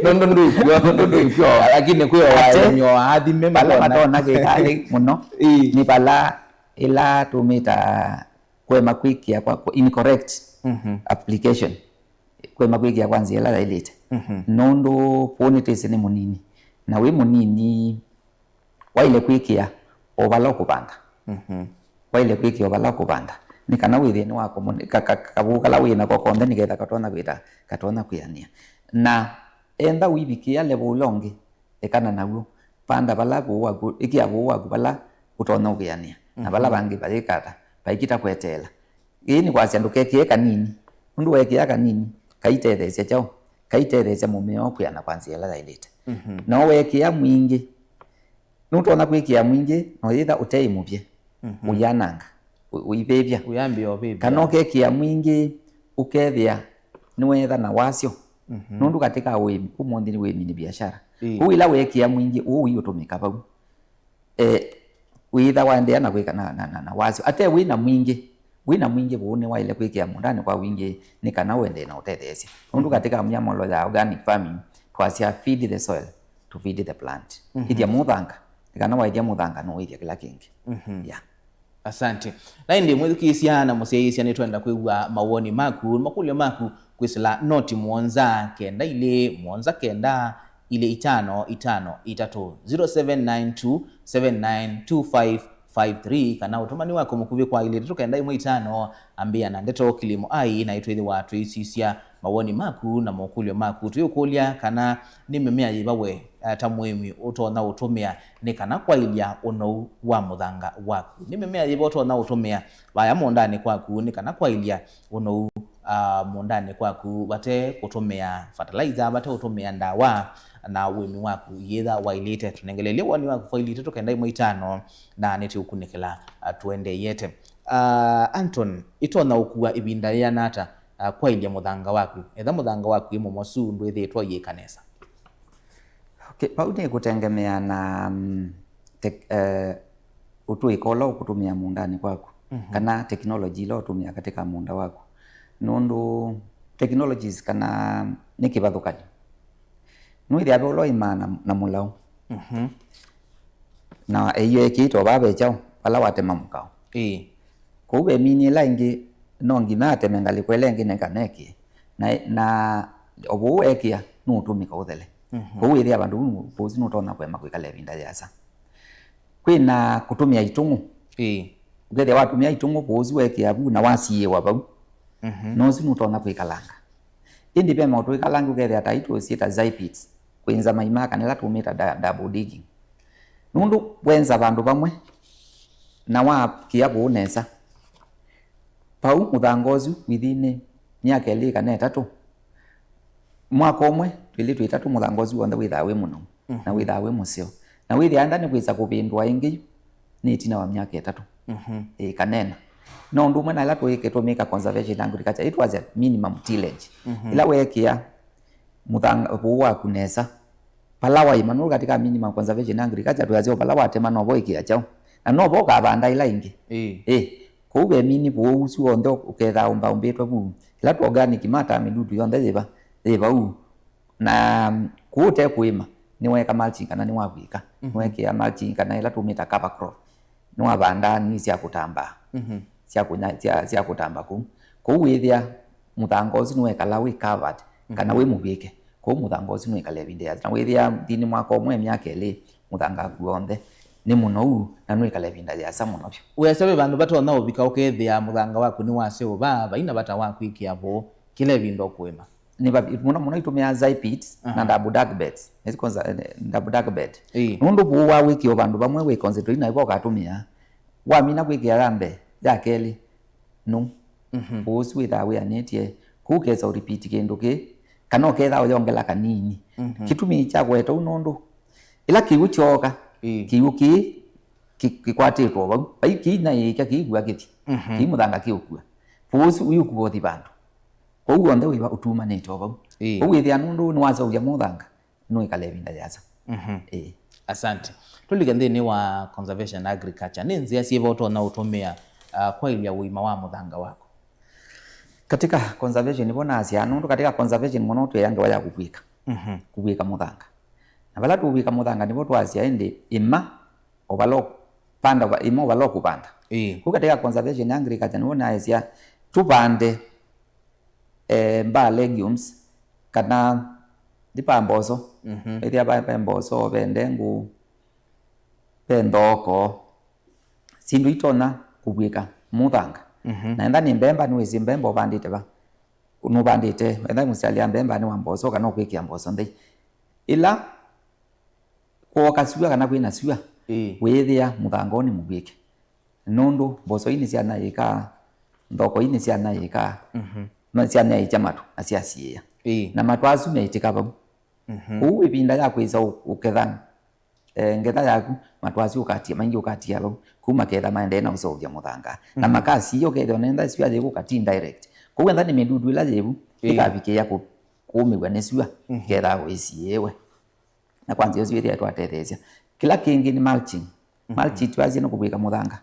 Nũndũ ndwĩkw'o, nũndũ ndwĩkw'o. Lakini kwĩ o aĩmi o aathime vala matonya kwĩka mũno. Ĩĩ. Nĩ vala ĩla tũmĩtaa kũema kwĩkĩa kwa, kwa incorrect, mhm, application, kũema kwĩkĩa kwa nzĩa ĩla yaĩlĩte. Mhm. Nũndũ vũũ nĩtwĩsĩ nĩ mũnini, na wĩ mũnini waĩle kwĩkĩa o vala ũkũvanda. Mhm. Waĩle kwĩkĩa o vala ũkũvanda, nĩ kana wĩthĩe nĩ wa kũmũ-, ka-, ka-, kavũũ kala wĩ nako konthe nĩketha katonya kwĩta, katonya kwĩanĩa. Na enda ũivikĩa level ũla ũngĩ, ekana naw'o. Vanda vala vũũ waku, ĩkĩa vũũ waku vala ũtonya ũkĩanĩa, na vala, mhm, vangĩ vayĩkata, vaikita kweteela. Ĩĩ nĩ kwasya ndũkekĩe kanini, nũndũ weekĩa kanini, kaitetheesya kyaũ? Kaitetheesya mũmea ũkwĩana kwa nzĩa ĩla yaĩlĩte. Mhm. No weekĩa mwingĩ, nũtonya kwĩkĩa mwingĩ, na ũyĩtha ũteĩ mũvye, mhm, ũyananga, ũ-, ũivĩvya. Ũyambĩa ũvĩvya. Kana ũkekĩa mwingĩ, ũkethĩa nĩweetha na wasyo. Mhm. Nũndũ katika ũĩmi, ũmũnthĩ nĩ wĩmi nĩ biashara. Ĩĩ. Kwoou ĩla weekĩa mwingĩ, ũũ ũiũtũmĩka vau. Eh, wĩĩtha waendeea na kwĩka na, na, na, na wasyo. Ate wĩ na mwingĩ, wĩ na mwingĩ vũũ nĩwaĩle kwĩkĩa mũũndanĩ kwa wingĩ nĩ kana ũendee na ũtetheesya. Nũndũ, mhm, katika myamolo ya organic farming, twasya feed the soil to feed the plant. Mhm. Ĩthya mũthanga, nĩ kana waĩthya mũthanga nũĩthya kĩla kĩngĩ. Mhm. Yeah. Asante. Na ĩndĩ mwĩthukĩĩsya na mũsyaĩĩsya, nĩtwenda kwĩw'a mawoni maku, makũlyo maku kwĩsĩla noti mũonza kenda ilĩ mũonza kenda ilĩ itano itano itatũ, zero seven nine two seven nine two five five three, kana ũtũmani waku mũkuvĩ kwa ilĩ itatũ kenda ĩmwe itano, ambĩa na ndeto Kilimo Ai, na ĩtwĩthĩwa tũisisya mawoni maku na mokũlyo maku. Twĩũkũlya kana nĩ mĩmea yĩva we, eh, ta mũĩmi ũtonya ũtũmĩa nĩ kana kwaĩlya ũnou wa mũthanga waku? Nĩ mĩmea yĩva ũtonya ũtũmĩa vaya mũũndanĩ kwaku nĩ kana kwaĩlya ũnou, ah, mũũndanĩ kwaku vate kũtũmĩa fertilizer, vate ũtũmĩa ndawa, na ũĩmi waku yĩtha waĩlĩte? Tũnengelelye woni waku kwa ilĩ itatũ kenda ĩmwe itano, na nĩtũũkunĩkĩla, ah, tũendeeyete. Ah, Anton, ĩtonya ũkua ĩvinda yĩana ata, ah, kwaĩlya mũthanga waku? Etha mũthanga waku wĩ mũmosu, ndwĩthĩĩtwe ũyĩka nesa. Okay, vau nĩ kũtengemea na, mm, tek-, eh, ũtũĩka ũla ũkũtũmĩa mũũndanĩ kwaku, mhm, kana technology ila ũtũmĩa katika mũũnda waku. Nũndũ technologies kana nĩ kĩvathũkany'o. Nũĩthĩa ve ũla ũĩmaa na, na mũlaũ. Mhm. Na ĩio ĩkĩĩtwe vaa ve kyaũ, vala watema mũkao. Ĩĩ. Kwoou ve mini ĩla ĩngĩ, no nginya ateme ngalĩko ĩla ĩngĩ nĩ kana ekĩe. Na, na o vau ekĩa, nũũtũmĩka ũthele. Mhm. Kwoou wĩthĩa vandũ vau, vau ũsu nũtonya kũema kwĩkala ĩvinda yĩasa. Kwĩ na kũtũmĩa itũng'ũ. Ĩĩ. Ũkethĩa watũmĩa itũng'ũ, vau ũsu wekĩa vu na wasiĩĩwa vau. Mhm. No ũsu nũtonya kwĩkalanga. Ĩndĩ ve maũndũ ĩkalanga ũkethĩa ta itũ syĩta zai pits, kwĩnza maima kana ĩla tũmĩta da-, double digging. Nũndũ wenza vandũ vamwe na wakĩa vũũ nesa, vau mũthanga ũsu within myaka ĩlĩ kana ĩtatũ, mwaka ũmwe, twĩlĩ twĩtatũ, mũthanga ũsu w'onthe wĩthaa wĩ mũnou, na, mhm, wĩthaa wĩ mũseo. Na wĩthĩa enda nĩ kwĩsa kũvĩndũa ĩngĩ yu, nĩ ĩtina wa myaka ĩtatũ. Mhm. Ĩĩ, kana ĩna. No ũndũ ũmwe na ĩla tũĩke tũmĩka conservation agriculture, ĩĩ twasya minimum tillage. Mhm. Ĩla weekĩa mũthanga vũũ waku nesa, vala waima, nũndũ katika minimum conservation agriculture twĩasya o vala watema novo ĩkĩa kyaũ, na novo ũkavanda ĩla ĩngĩ. Ĩĩ. Ĩĩ, kwoou ve mini vũũ ũsu w'onthe ũkethaa ũmbaũmbĩtwe vu, ĩla tũ organic matter, mĩdudu yonthe yĩva, yĩ vau. Na kũu ũte kũĩma, nĩweeka mulching kana nĩwavw'ĩka. Mhm. Nĩwekĩa mulching kana ĩla tũmĩta cover crop. Nĩwavanda nini sya kũtambaa. Mhm. Sya kũnya-, sya, sya kũtamba kũu. Kũu wĩthĩa mũthanga ũsu nĩwekala wĩ covered, kana, mhm, wĩ mũvw'ĩke. Kũu mũthanga ũsu nĩwĩkala ĩvinda yĩasa. Na wĩthĩa nthĩnĩ mwaka ũmwe, myaka ĩlĩ, mũthanga waku w'onthe Nĩ mũnou na nũĩkala ĩvinda yĩasa mũno vyũ. Wĩasya ve vandũ vatonya ũvika ũkethĩa mũthanga waku nĩwaseũva, vai na vata wa kwĩkĩa vũũ kĩla ĩvinda ũkũĩma. Nĩ vavi-, mũno mũno itũmĩaa Zypit na Aha. double dark beds. Nĩsĩ consa-, eh, double dark bed. Ĩĩ. Nũndũ vũũ wa wĩkĩo vandũ vamwe wĩ concentrate na ĩvo ũkatũmĩa. Wamina kwĩkĩa ya mbee, ya kelĩ, nũ. Mhm. Vũũ ũsu wĩthaa wĩanĩtye. Kũu ũkesa ũrepeat kĩndũ kĩ, kana ũketha ũyongela kanini. Mhm. Kĩtumi kya kũweta ũu nũndũ ĩla kĩw'ũ kyooka, Ĩĩ. kĩw'ũ kĩĩ kĩ-, kĩkwatĩtwe o vau. Vai kĩinaĩĩkya kĩikua kĩthi. Mhm. Kĩi mũthanga kĩũkua. Vũũ ũsu ũyũkua ũthi vandũ. Kwoou w'onthe wĩva ũtumanĩte o vau. Ĩĩ. Kwoou wĩthĩa nũndũ nĩwaseũvya mũthanga, nũĩkala ĩvinda yĩasa. Mhm. Ĩĩ. Asante. Tũlike nthĩnĩ wa conservation agriculture. Nĩ nzĩa syĩva ũtonya ũtũmĩa, ah, kwaĩlya ũima wa mũthanga waku? Katika conservation nĩvo nasyaa, nũndũ katika conservation mũno twĩya ngewa ya kũvw'ĩka. Mhm. Kũvw'ĩka mũthanga. Na vala tũvw'ĩka mũthanga nĩvo twasya ĩndĩ ĩma o vala ũ-, panda va-, ĩma o vala ũkũvanda. Ĩĩ. Kũu katika conservation agriculture nĩvo naesya tũvande, eh, mbaa legumes, kana ndipa mboso. Mhm. Ethĩa va, ve mboso, ve ndengũ, ve nthoko. Syĩndũ itonya kũvw'ĩka mũthanga. Mhm. Na enda nĩ mbemba, nĩwĩsĩ mbemba ũvandĩte va? Nũvandĩte, enda mũsialĩa mbemba nĩ wa mboso kana ũkwĩkĩa mboso nthei. Ĩla kwooka sua kana kwĩna sua, Ĩĩ. wĩĩthĩa mũthanga ũũ nĩ mũvw'ĩke. Nũndũ mboso ii nĩsyanyaĩĩkaa, nthoko ii nĩsyanyaĩĩkaa, Mhm. na syanyaĩĩkya matũ na syasiĩĩa. Ĩĩ. Na matũ asu meĩtĩka vau. Mhm. Kũu ĩvinda ya kwĩsa ũ-, ũketha, eh, ngetha yaku, matũ asu ũkatia, maingĩ ũkatia vau. Kũu maketha maendee na ũseũvya mũthanga. Na Mhm. makasiĩĩa ũkethĩa nenda sua yĩkũkatia direct. Kũu enda nĩ mĩdudu ĩla yĩvu, Ĩĩ. ĩkavikĩĩa kũ-, kũũmĩw'a nĩ sua, Mhm. ketha ũisiĩĩwe. Na kwa nzĩa ũsu ĩthĩa twatetheesya. Kĩla kĩngĩ nĩ mulching. Mhm. Mulching twasye nĩ kũvw'ĩka mũthanga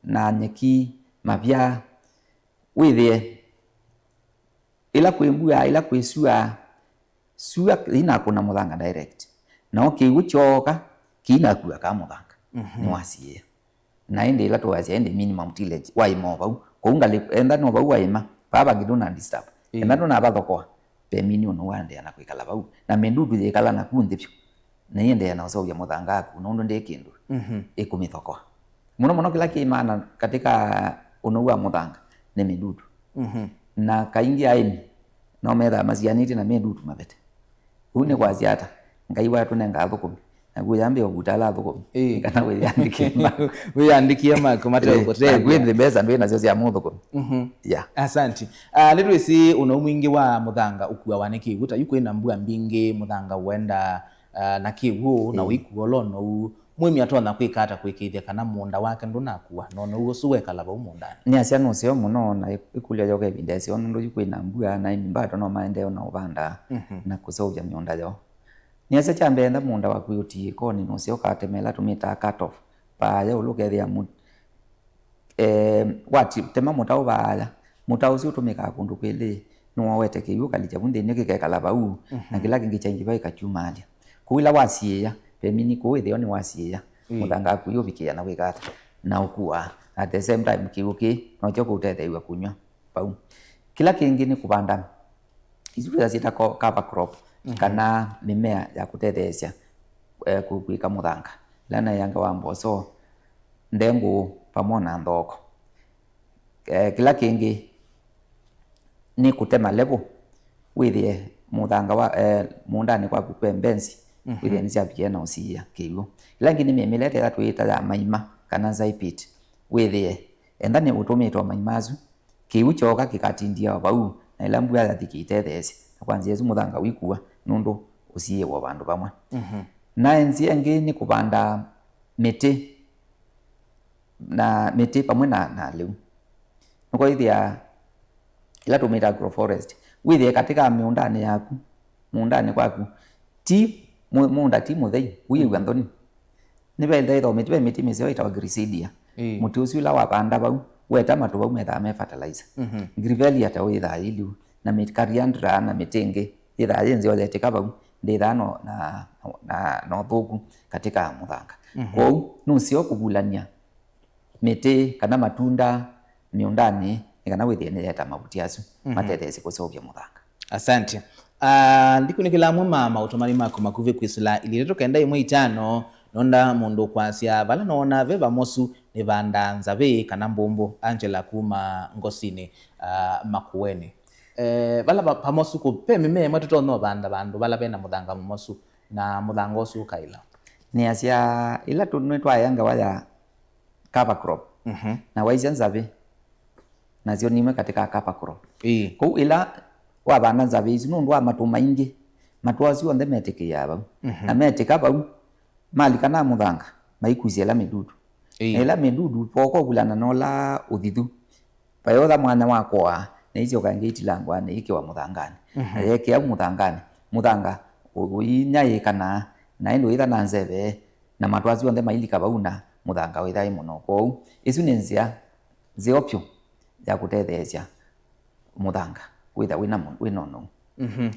na nyeki, mavya, wĩthĩe ĩla kwĩ mbua, ĩla kwĩ sua, sua inakũna mũthanga direct. Nao kĩw'ũ kyooka, kĩinakua kaa mũthanga. Mhm. Nĩwasiĩĩa. Na ĩndĩ ĩla tũwasya ĩndĩ minimum tillage, waĩma o vau. Kũu ngalĩ, enda no vau waĩma, vaa vangĩ ndũna disturb. Ĩĩ. Enda ndũnavathokoa, ve mini ũnũ waendeea na kwĩkala vau. Na mĩdudu yĩkala naku nthĩ vyũ. Na ĩendeea na ũseũvya mũthanga waku, nũndũ ndĩ kĩndũ. Mhm. Ĩkũmĩthokoa. Mũno mũno kĩla kĩ maana katika ũnou wa mũthanga nĩ mĩdudu. Mhm. Na kaingĩ aĩmi no methaa masianĩtye na mĩdudu mavete. Ũu nĩ kwasya ata? Ngai watũnenga athũkũmi. Naku yambĩa ũvuta ala athũkũmi. Ĩĩ. Kana wĩyandĩkie maku. Wĩyandĩkie maku mate Ĩĩ, ũkũtethya. Naku ĩndĩ mbesa ndwĩ nasyo sya mũthũkũmi. Mhm. Yeah. Asante. Ah, nĩtwĩsĩ ũnou mwingĩ wa mũthanga ũkuawa nĩ kĩw'ũ. Ta yu kwĩna mbua mbingĩ, mũthanga ũenda, ah, na kĩw'ũ, na Ĩĩ. ũikua ũla ũnou. Mũĩmi atonya kwĩka ata kũĩkĩĩthya kana mũũnda wake ndũnakua, na ũnou ũsu wekala vau mũũndanĩ? Nĩasya nũseo mũno, na ĩ-, ĩkũlyo yoka ĩvinda ĩseo, nũndũ yu kwĩna mbua, na aĩmi bado no maendee na ũvanda Mhm. na kũseũvya mĩũnda yoo. Nĩasya kya mbee, enda mũũnda waku wĩ ũtiĩkonĩ, nũseo ũkatema ĩla tũmĩtaa cut off. Vaaya ũla ũkethĩa mũ-, eh, watema mũtaũ vaaya. Mũtaũ ũsu ũtũmĩkaa kũndũ kwĩlĩ, nĩwowete kĩw'ũ ũkalikya vu nthĩnĩ kĩkekala vau, na Mhm. kĩla kĩngĩ kyaingĩva gĩkakyumalya. Kũu ĩla wasiĩĩa, vemini kũu ĩtheo nĩwasiĩĩa, Mm. mũthanga waku ũyũvikĩĩa na kwĩka ata, na ũkuaa. At the same time, kĩw'ũ kĩĩ nokyo kũũtetheew'a kũnyw'a vau. Kĩla kĩngĩ nĩ kũvanda isu twĩsa syĩta co-, cover crop, Mhm. kana mĩmea ya kũtetheesya, eh, kũ-, kũĩka mũthanga. Ĩla naĩange wa mboso, ndengũ, vamwe na nthoko. Eh, kĩla kĩngĩ nĩ kũtema level, wĩthĩe mũthanga wa, eh, mũũndanĩ kwaku kwe mbenzi, Mhm. wĩthĩe nĩsyavikie na ũsiĩa kĩw'ũ. Ĩla ĩngĩ nĩ mĩmĩle ĩla twĩĩta ya maima kana zy pit, wĩthĩe enda nĩ ũtũmĩte o maima asu, kĩw'ũ kyooka kĩkatindia o vau, na ĩla mbua yathi kĩitetheesye, na kwa nzĩa ĩsu mũthanga ũikua nũndũ ũsiĩĩwe o vandũ vamwe. Mhm. Na nzĩa ĩngĩ nĩ kũvanda mĩtĩ, na mĩtĩ vamwe na, na lĩu. Nĩkwĩthĩa ĩla tũmĩta agroforest, wĩthĩe katika mĩũndanĩ yaku, mũũndanĩ kwaku, ti mũ-, mũũnda ti mũthei, ũyĩw'a nthoni. Nĩvaĩle ĩthĩwa mĩtĩ, ve mĩtĩ mĩseo ĩtawa gracilia. Ĩĩ. Mũtĩ ũsu ĩla wavanda vau, weta matũ vau methaa me fertilizer. Mhm. Grevillea ta wĩthaa yĩliu, na mĩ-, coriandra na mĩtĩ ĩngĩ yĩthaa yĩ nzeo yetĩka vau, ndĩthaa no, na, na, na ũthũku katika mũthanga. Mhm. Kwoou, nũseo kũvulany'a mĩtĩ kana matunda mĩũndanĩ, nĩ kana wĩthĩe nĩyeta mavuti asu, Mhm. matetheesye kũseũvya mũthanga. Asante. Ah, ndikunĩkĩla amwe ma maũtũmani maku makuvĩ kwĩsĩla ilĩ itatũ kenda ĩmwe itano, Nondaa mũndũ kwasya vala noona ve vamosu nĩvandaa nzavĩ kana mbũmbũ. Angela kuma Ngosinĩ, ah, Makueni. Eh, vala va-, vamosu kũ, ve mĩmea ĩmwe tũtonya ũvanda vandũ vala vena mũthanga mũmosu na mũthanga ũsu ũkaĩla. Nĩasya ĩla tũ-, nĩtwaĩa ngewa ya cover crop, mhm, na waisya nzavĩ, nasyo nimwe katika cover crop. Ĩĩ. Kũu ĩla wavanda nzavĩ isu, nũndũ wa matũ maingĩ, matũ asu onthe metĩkĩaa vau. Mhm. Na metĩka vau, malika na mũthanga, maikusya ĩla mĩdudu. Ĩĩ. Na ĩla mĩdudu, voka ũvulana na ũla ũthithu, vayotha mwanya wa kũaa, na isyoka ĩngĩ itilangwa na iĩkĩwa mũthanganĩ. Mhm. Na yeekĩa mũthanganĩ, mũthanga ũ-, ũinyaĩĩkanaa, na ĩndĩ ũitha na nzeve, na matũ asu onthe mailika vau na mũthanga wĩtha wĩ mũno. Kwoou, ĩsu nĩ nzĩa nzeo vyũ ya kũtetheesya mũthanga kwĩtha wĩna mũ-, wĩna ũnou. Mhm.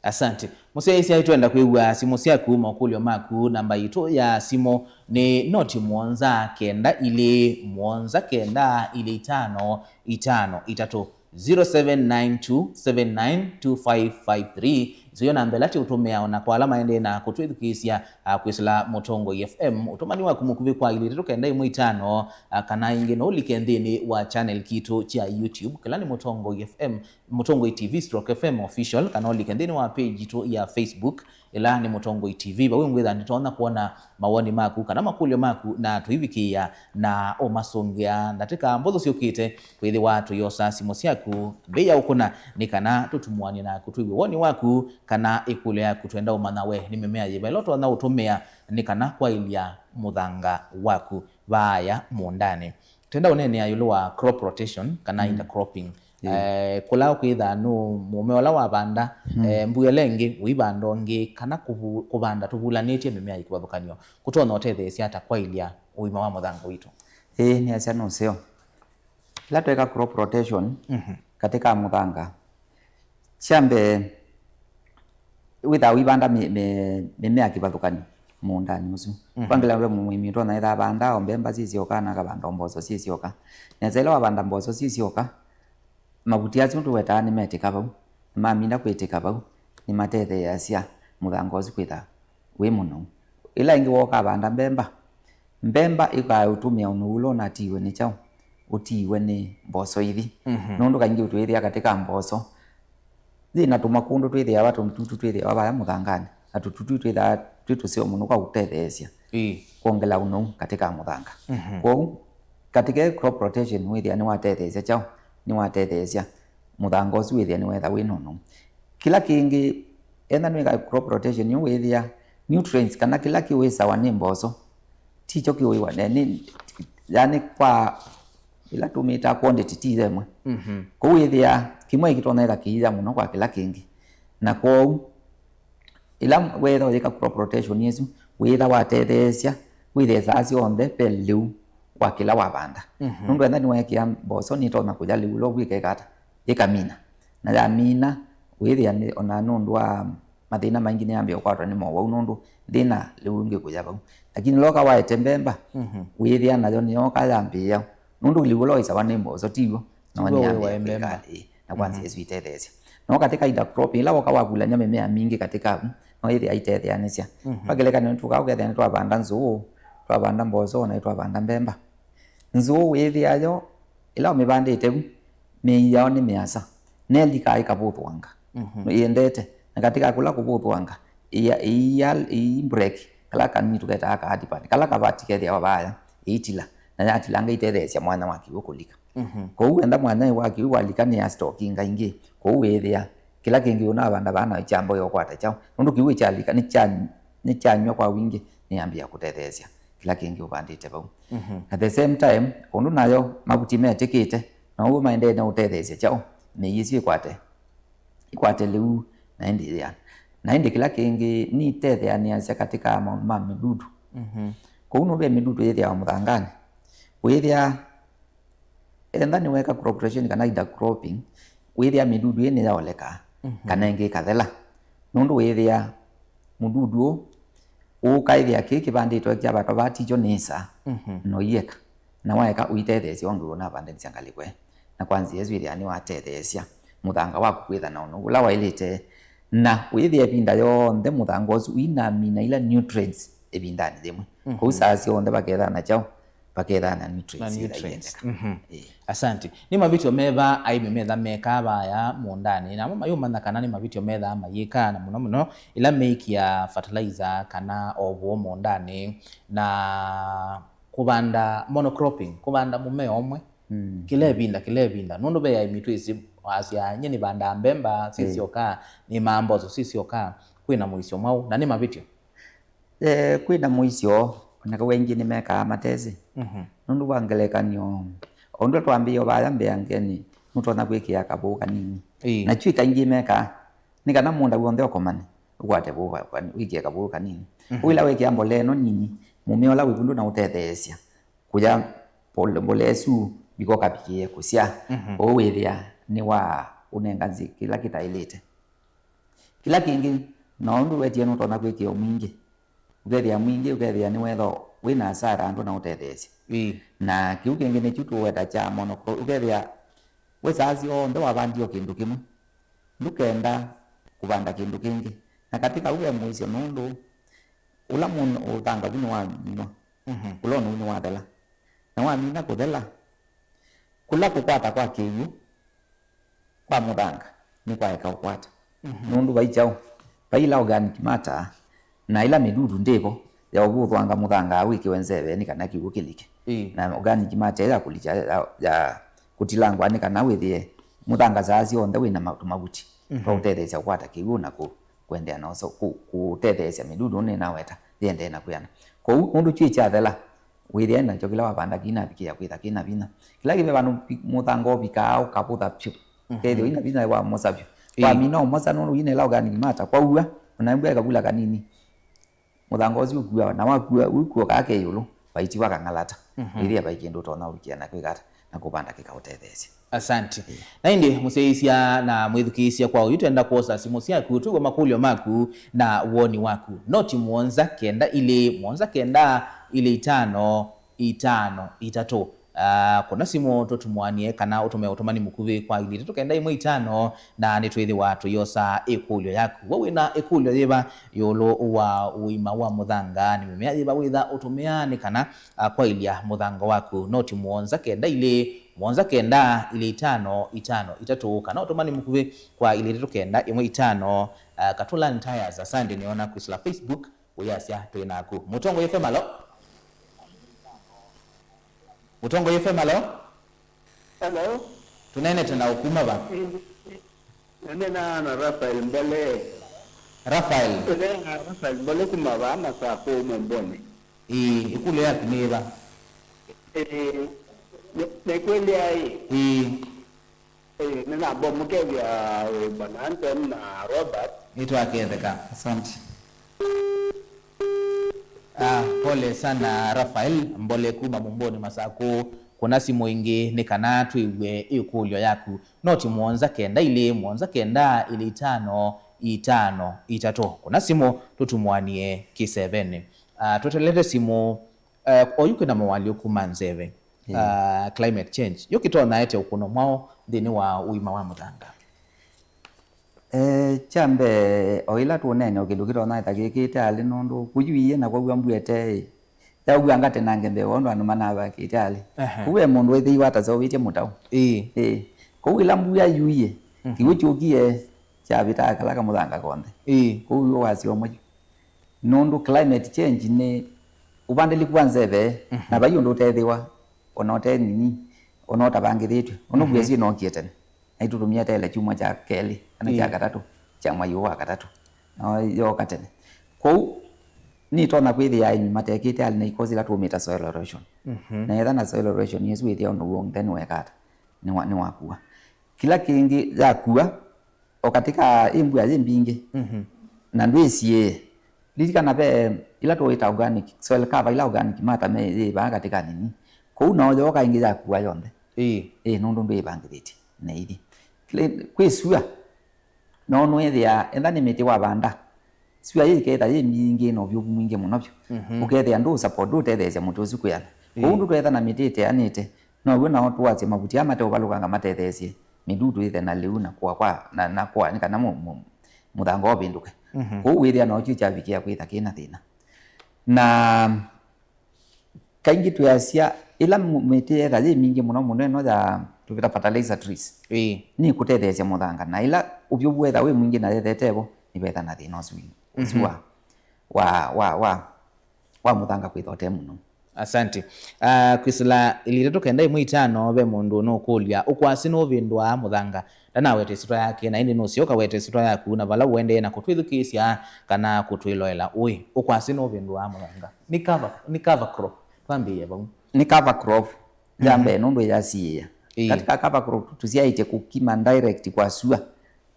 Asante. Mũsyaĩĩsya, twenda kwĩw'a simũ syaku, makũlyo maku. Namba yitũ ya simũ nĩ noti mũonza kenda ilĩ mũonza kenda ilĩ itano itano itatũ. Zero seven nine two seven nine two five five three. Nzĩo namba ĩla tũũtũmĩa ona kwa ala maendee na kũtwĩthukĩĩsya, ah, kwĩsĩla Mũtongoi F M. Ũtũmani waku mũkuvĩ kwa ilĩ itatũ kenda ĩmwe itano, ah, kana ĩngĩ no ũlike nthĩnĩ wa channel kitũ kya YouTube, kĩla nĩ Mũtongoi F M, Mũtongoi T V stroke F M Official, kana ũlike nthĩnĩ wa page yitũ ya Facebook, ĩla nĩ Mũtongoi T V. Vau ngwĩtha nĩtonya kwona mawoni maku kana makũlyo maku, na tũivikĩĩa na ũmasũngĩa ndatĩka mbũthũ syũkĩte, kwĩthĩwa tũyosa simũ syaku mbee ya ũkũna, nĩ kana tũtumũanie naku twĩw'e woni waku kana ĩkũlyo yaku. Twenda ũmanya we nĩ mĩmea yĩva ĩla ũtonya ũtũmĩa nĩ kana kwaĩlya mũthanga waku vaaya mũũndanĩ. Twenda ũneenea ĩũlũ wa crop rotation kana, mm, intercropping. Yeah. Eh, kũla ũkwĩtha nũ mũmea ũla wavanda, mm, eh, mbua ĩla ĩngĩ ũivanda ũngĩ, kana kũvu-, kũvanda tũvulanĩtye mĩmea ya kĩvathũkany'o kũtonya ũtetheesya ata kwaĩlya ũima wa mũthanga witũ? Ĩĩ, nĩasya nũseo. Ĩla tweka crop rotation, mhm, katika mũthanga, kya mbee, wĩthaa ũivanda mĩ-, mĩ-, mĩmea kĩvathũkany'o mũũndanĩ ũsu. Mhm. Kwa ngelekany'o, ve mũĩmi ũtonya ĩtha avanda o mbemba syĩ syoka, na akavanda o mboso syĩ syoka. Nesa ĩla wavanda mboso syĩ syoka, mavuti asu tũwetaa nĩmetĩka vau, na mamina kwĩtĩka vau, nĩmatetheeasya mũthanga ũsu kwĩtha wĩ mũnou. Ĩla ĩngĩ wooka vanda mbemba, mbemba ĩkaa ũtũmĩa ũnou ũla ũnatiiwe nĩ kyaũ? Ũtiiwe nĩ mboso ithi. Mhm. Nũndũ kaingĩ ũtwĩthĩa katika mboso yĩna tũmakũndũ twĩthĩawa, tũtutu twĩthĩawa vaya mũthanganĩ, na tũtutu twĩthaa twĩ tũseo mũno kwa ũtetheesya, ĩĩ, kwongela ũnou katika mũthanga. Mhm. Kwoou, katika crop rotation wĩthĩa nĩwatetheesya kyaũ? Nĩwatetheesya mũthanga ũsu wĩthĩa nĩwetha wĩ nonou. Kĩla kĩngĩ, enda nĩwĩka crop rotation yu wĩthĩa nutrients kana kĩla kĩwĩsawa nĩ mboso tikyo kĩwĩwa, ne, nĩ, yani kwa ĩla tũmĩtaa quantity ti yemwe. Mhm. Kwoou wĩthĩa kĩmwe kĩtonya ĩtha kĩiya mũno kwa kĩla kĩngĩ. Na kwoou, ĩla weetha ũyĩka crop rotation ĩsu, wĩĩtha watetheesya, wĩthesaa syonthe ve lĩu wa kĩla wavanda. Mhm. Nũndũ enda nĩweekĩa mboso nĩtonya kũya lĩu ũla ũkwĩka ĩkata, ĩkamina. Na yamina, wĩĩthĩa nĩ, ona nũndũ wa mathĩna maingĩ nĩyambĩa ũkwatwa nĩ mowau nũndũ ndĩna lĩu ũngĩ kũya vau. Lakini loka waete mbemba, mhm, wĩĩthĩa nayo nĩyoka yambĩĩa. Nũndũ lĩu ũla wĩsawa nĩ mboso tiw'o, na tiguo wĩ wa nĩyambĩĩa mbemba kwĩka, ĩĩ, na kwa nzĩa, mhm, ĩsu itetheesya. No katika intercropping, ĩla woka wakulany'a mĩmea mingĩ katika vu, no yĩthĩa itetheanĩsya. Mhm. Kwa ngelekany'o, nĩtũkaa ũkethĩa nĩtwavanda nzũũ, twavanda mboso, na nĩtwavanda mbemba. Nzũũ wĩthĩa yo, ĩla ũmĩvandĩte vu, mĩi yao nĩ mĩasa, nelikaa ĩkavũthũanga. Mhm. Yĩendete, na katika kũla kũvũthũanga, ĩia, ĩia, ĩi break, kala kanini tũketaa ka adipani, kala kavati kethĩawa vaya, ĩitila, na yatilanga itetheesya mwanya wa kĩw'ũ kũlika. Mhm. Kwoou wenda mwanya wa kĩw'ũ walika nĩ ya stokinga ingĩ, kwoou wĩĩthĩa kĩla kĩngĩ ũnavanda vaa na kyamboya ũkwata kyaũ, nũndũ kĩw'ũ kyalika nĩkya-, nĩkyanyw'a kwa wingĩ, nĩyambĩĩa kũtetheesya kĩla kĩngĩ ũvandĩte vau. Mhm. At the same time, ũndũ nayo mavuti metĩkĩte, na ũw'o maendee na ũtetheesya kyaũ, mĩi ĩsu ĩkwate, ĩkwate lĩu, na ĩndĩ yĩana. Na ĩndĩ kĩla kĩngĩ nitetheanĩasya katika maũndũ ma mĩdudu. Mhm. Kwoou nũve mĩdudu yĩthĩawa mũthanganĩ, wĩthĩa enda nĩweka crop rotation kana intercropping, wĩthĩa mĩdudu ĩ nĩyaoleka, mhm, kana ĩngĩ ĩkathela. Nũndũ wĩthĩa mũdudu ũũ ũkaĩthĩa kĩĩ kĩvandĩtwe kyavatwa vaa tikyo nĩsa, mhm, noieka. Na waeka ũitetheesya ũndũ ũnavandanĩsya ngalĩko ĩ. Na kwa nzĩa ĩsu wĩthĩa nĩwatetheesya mũthanga waku kwĩtha na ũnou ũla waĩlĩte. Na wĩthĩa ĩvinda yonthe mũthanga ũsu ũinamina ila nutrients ĩvindanĩ yĩmwe. Kũu saa syonthe vakethaa na kyaũ? Vakethaa na nutrients ila iendeka. Ĩĩ. Asante. Nĩ mavĩtyo meva aĩmi metha mekaa vaya mũũndanĩ, namo mayũmanya kana nĩ mavĩtyo methaa mayĩka, na mũno mũno ĩla meĩkĩa fertilizer kana o vuo mũũndanĩ, na kũvanda monocropping, kũvanda mũmea ũmwe kĩla ĩvinda, kĩla ĩvinda? Nũndũ ve aĩmi twĩsĩ asya, "Nyie nĩvandaa mbemba syĩ syoka, nĩmaa mboco syĩ syoka." Kwĩna mũisyo mwaũ, na nĩ mavĩtyo? Eh, kwĩna mũisyo, o na kau aingĩ nĩmekaa matesĩ. Nũndũ wa ngelekany'o, o ũndũ twambĩĩe o vaya mbee angenĩ, nũtonya kwĩkĩa kavũũ kanini. Ĩĩ. Na kyu kaingĩ mekaa nĩ kana mũũnda w'onthe ũkomane, ũkwate vũũ va-, va-, wĩkĩe kavũũ kanini. Ũu ĩla wĩkĩa mbolea ĩno nini, mũmea ũla wĩku ndũnaũtetheesya kũya mbolea ĩsu mbika ũkavikĩĩe kũsya. Kwoou wĩthĩa nĩ wa ũnenga nzĩ kĩla kĩtaĩlĩte. Kĩla kĩngĩ, na ũndũ wetie nũtonya kwĩkĩa o mwingĩ. Ũkethĩa mwingĩ, ũkethĩa nĩwetha wĩna asara, andũ na ũtetheesya. Ĩĩ. Na kĩu kĩngĩ nĩkyu tũweta kya monocro-, ũkethĩa we saa syonthe wavandie o kĩndũ kĩmwe. Ndũkenda kũvanda kĩndũ kĩngĩ. Na katika ũu ve mũisyo nũndũ ũla mũno ũthanga vu nĩwaminwa. Ũla ũnũu nĩwathela. Na wamina kũthela, kũla kũkwata kwa kĩw'ũ kwa mũthanga nĩkwaeka ũkwata. Nũndũ vai kyaũ? Vai ĩla organic matter, na ĩla mĩdudu ndĩvo ya ũvũthwanga mũthanga wĩkĩwe nzeve nĩ kana kĩw'ũ kĩlike. Ĩĩ. Na organic matter ya kũlikya, ya, ya kũtilangwa nĩ kana wĩthĩe mũthanga saa syonthe wĩna ma-, tũmavuti twa ũtetheesya kũkwata kĩw'ũ na kũ-, kũendeea na ũso-, kũ-, kũtetheesya mĩdudu nĩnaweta yĩendee na kwĩana. Kwoou nũndũ kyuĩ kyathela, wĩthĩa nakyo kĩla wavanda kĩinavikĩa kwĩtha kĩna vinya. Kĩla kĩve vandũ vi-, mũthanga ũvikaa ũkavũtha vyũ. Kethĩwa ina vinya wa mosa vyũ. Ĩĩ. Wamina ũmosa nũndũ wina ĩla organic matter, kwaua, ona mbua ĩkavula kanini, mũthanga ũsu ũkuawa, na wakua, ũkuo kaa ke ĩũlũ, vaitiwa kang'alata. Wĩthĩa vai kĩndũ ũtonya ũvikĩa na kwĩka ata, na kũvanda kĩkaũtetheesya. Asante. Na ĩndĩ mũsyaĩĩsya na mwĩthukĩĩsya kwa ũyu, twenda kwosa simũ syaku, twĩw'e makũlyo maku na woni waku. Noti mũonza kenda ilĩ, mũonza kenda ilĩ itano, itano itatũ. Ah, kũna simũ tũtũmũanĩe kana ũtũme ũtũmani mũkuvĩ kwa ilĩ itatũ kenda ĩmwe itano, na nĩtwĩthĩwa tũyosa ĩkũlyo yaku. We wĩna ĩkũlyo yĩva ĩũlũ wa ũima wa mũthanga? Nĩ mĩmea yĩva wĩtha ũtũmĩa nĩ kana, ah, kwaĩlya mũthanga waku? Noti mũonza kenda ilĩ, mũonza kenda ilĩ itano, itano itatũ, kana ũtũmani mũkuvĩ kwa ilĩ itatũ kenda ĩmwe itano. Ah, Katulani Tires, asante, nĩona kwĩsĩla Facebook, ũyasya twĩ naku. Mũtongoi F M, alo? Mũtongoi F M, alo? Hello? Tũneenete na ũkuma va? Nena na Rafael Mbole. Rafael? Nena na Rafael Mbole kuma va Masakũ Mũmbonĩ. Ĩĩ, ĩkũlyo yaku nĩ ĩva? Ĩĩ, nĩ, nĩ kweli ai? Ĩĩ. Ĩĩ, nĩnamba mũkethya, ĩ, Bwana Anton na Robert. Nĩtwaketheka. Asante. Ah, pole sana Rafael Mbole kuma Mũmbonĩ Masakũ. Kũna simũ ĩngĩ nĩ kana twĩw'e ĩkũlyo yaku. Noti mũonza kenda ilĩ, mũonza kenda ilĩ itano, itano itatũ. Kũna simũ tũtũmũanĩe kĩsevenĩ. Ah, twetelete simũ. Eh, oyu kwĩna mawalyo kuma nzeve. Yeah. Ah, climate change yũkĩtonya ate ũkũno mwaũ nthĩnĩ wa ũima wa mũthanga? Eh, kya mbee, o ĩla tũũneena o kĩndũ kĩtonya ĩta kĩkĩte alĩ nũndũ kũyuie na kwaw'a mbua ĩteĩ, yaw'a ngatenange mbee wondũ andũ manavakĩte alĩ. Ehe. Kũu ve mũndũ wĩthĩiwe ataseũvĩtye mũtau. Ĩĩ. Ĩĩ. Kũu ĩla mbua yuie, mhm, kĩw'ũ kyũkie kyavĩtaa kala kamũthanga konthe. Ĩĩ. Kũu wĩ wasyo ũmwe. Nũndũ climate change nĩ ũvandĩlĩku wa nzeve, mhm, na vai ũndũ ũtethĩwa, ona ũte nini, ona ũtavangĩthĩtw'e. Ona, mhm, mbua ĩsu ĩnookie tene, na itũtũmie tele kyumwa kya kelĩ, kana kya, ĩĩ, katatũ, kya mwai ũũ wa katatũ, na yooka tene. Kwoou, nĩtonya kwĩthĩa aĩmi matekĩte alĩ na ikosi ila tũũmĩta soil erosion. Mhm. Na etha na soil erosion ĩsu wĩthĩa ũndũ w'onthe nĩweka ata? Nĩwa-, nĩwakua. Kĩla kĩngĩ yakua, o katika ĩ mbua yĩ mbingĩ, mhm, na ndwĩsiĩĩe. Lilikana ve ila tũwĩta organic soil cover, ila organic matter me yĩ vaa katika nini. Kũu nao yooka ĩngĩ yakua yonthe. Ĩĩ. Ĩĩ, nũndũ ndwĩvangĩthĩtye na ithi. Kĩla-, kwĩ sua, no nũĩthĩa, etha nĩ mĩtĩ wavanda, sua yĩ ĩketha yĩ mbingĩ na ũvyũvu mwingĩ mũno vyũ. Mhm. Ũkethĩa ndũ support, ndũtetheesya mũtĩ ũsu kwĩana. Ĩĩ. Kũu ndũtwetha na mĩtĩ ĩteanĩte, now'o nao tũwasye mavuti aa mateũvalũkanga matetheesye mĩdudu ĩthe na lĩu na kũa kwa, na, na kũa nĩ kana mũ-, mũ-, mũthanga ũvĩndũke. Mhm. Kũu wĩthĩa nokyo kyavikĩa kwĩtha kĩna thĩna. Na kaingĩ twĩasya, ĩla mũ-, mĩtĩ yetha yĩ mingĩ mũno mũno, ĩno ya tũvĩta fertilizer trees, ĩĩ, nĩkũtetheesya mũthanga, na ĩla ũvyũvu wetha wĩ mwingĩ na yethete vo, nĩvetha na thĩna ũsu, mhm, ũsu wa, wa, wa, wa, wa mũthanga kwĩtha ũte mũno. Asante. Ah, kwĩsĩla ilĩ itatũ kenda ĩmwe itano, ve mũndũ ũnũkũlya, ũkwasi nũvĩndũaa mũthanga? Ndanaweta ĩsyĩtwa yake, na ĩndĩ nũsyoka weta ĩsyĩtwa yaku na vala ũendee na kũtwĩthukĩĩsya kana kũtwĩloela. Ũĩ, ũkwasi nũvĩndũaa mũthanga? Nĩ cover, nĩ cover crop. Twambĩĩe vau. Nĩ cover crop. Ya, mhm, mbee, nũndũ yasiĩĩa. Ĩĩ. Katika cover crop, tũsyaĩtye kũkima direct kwa sua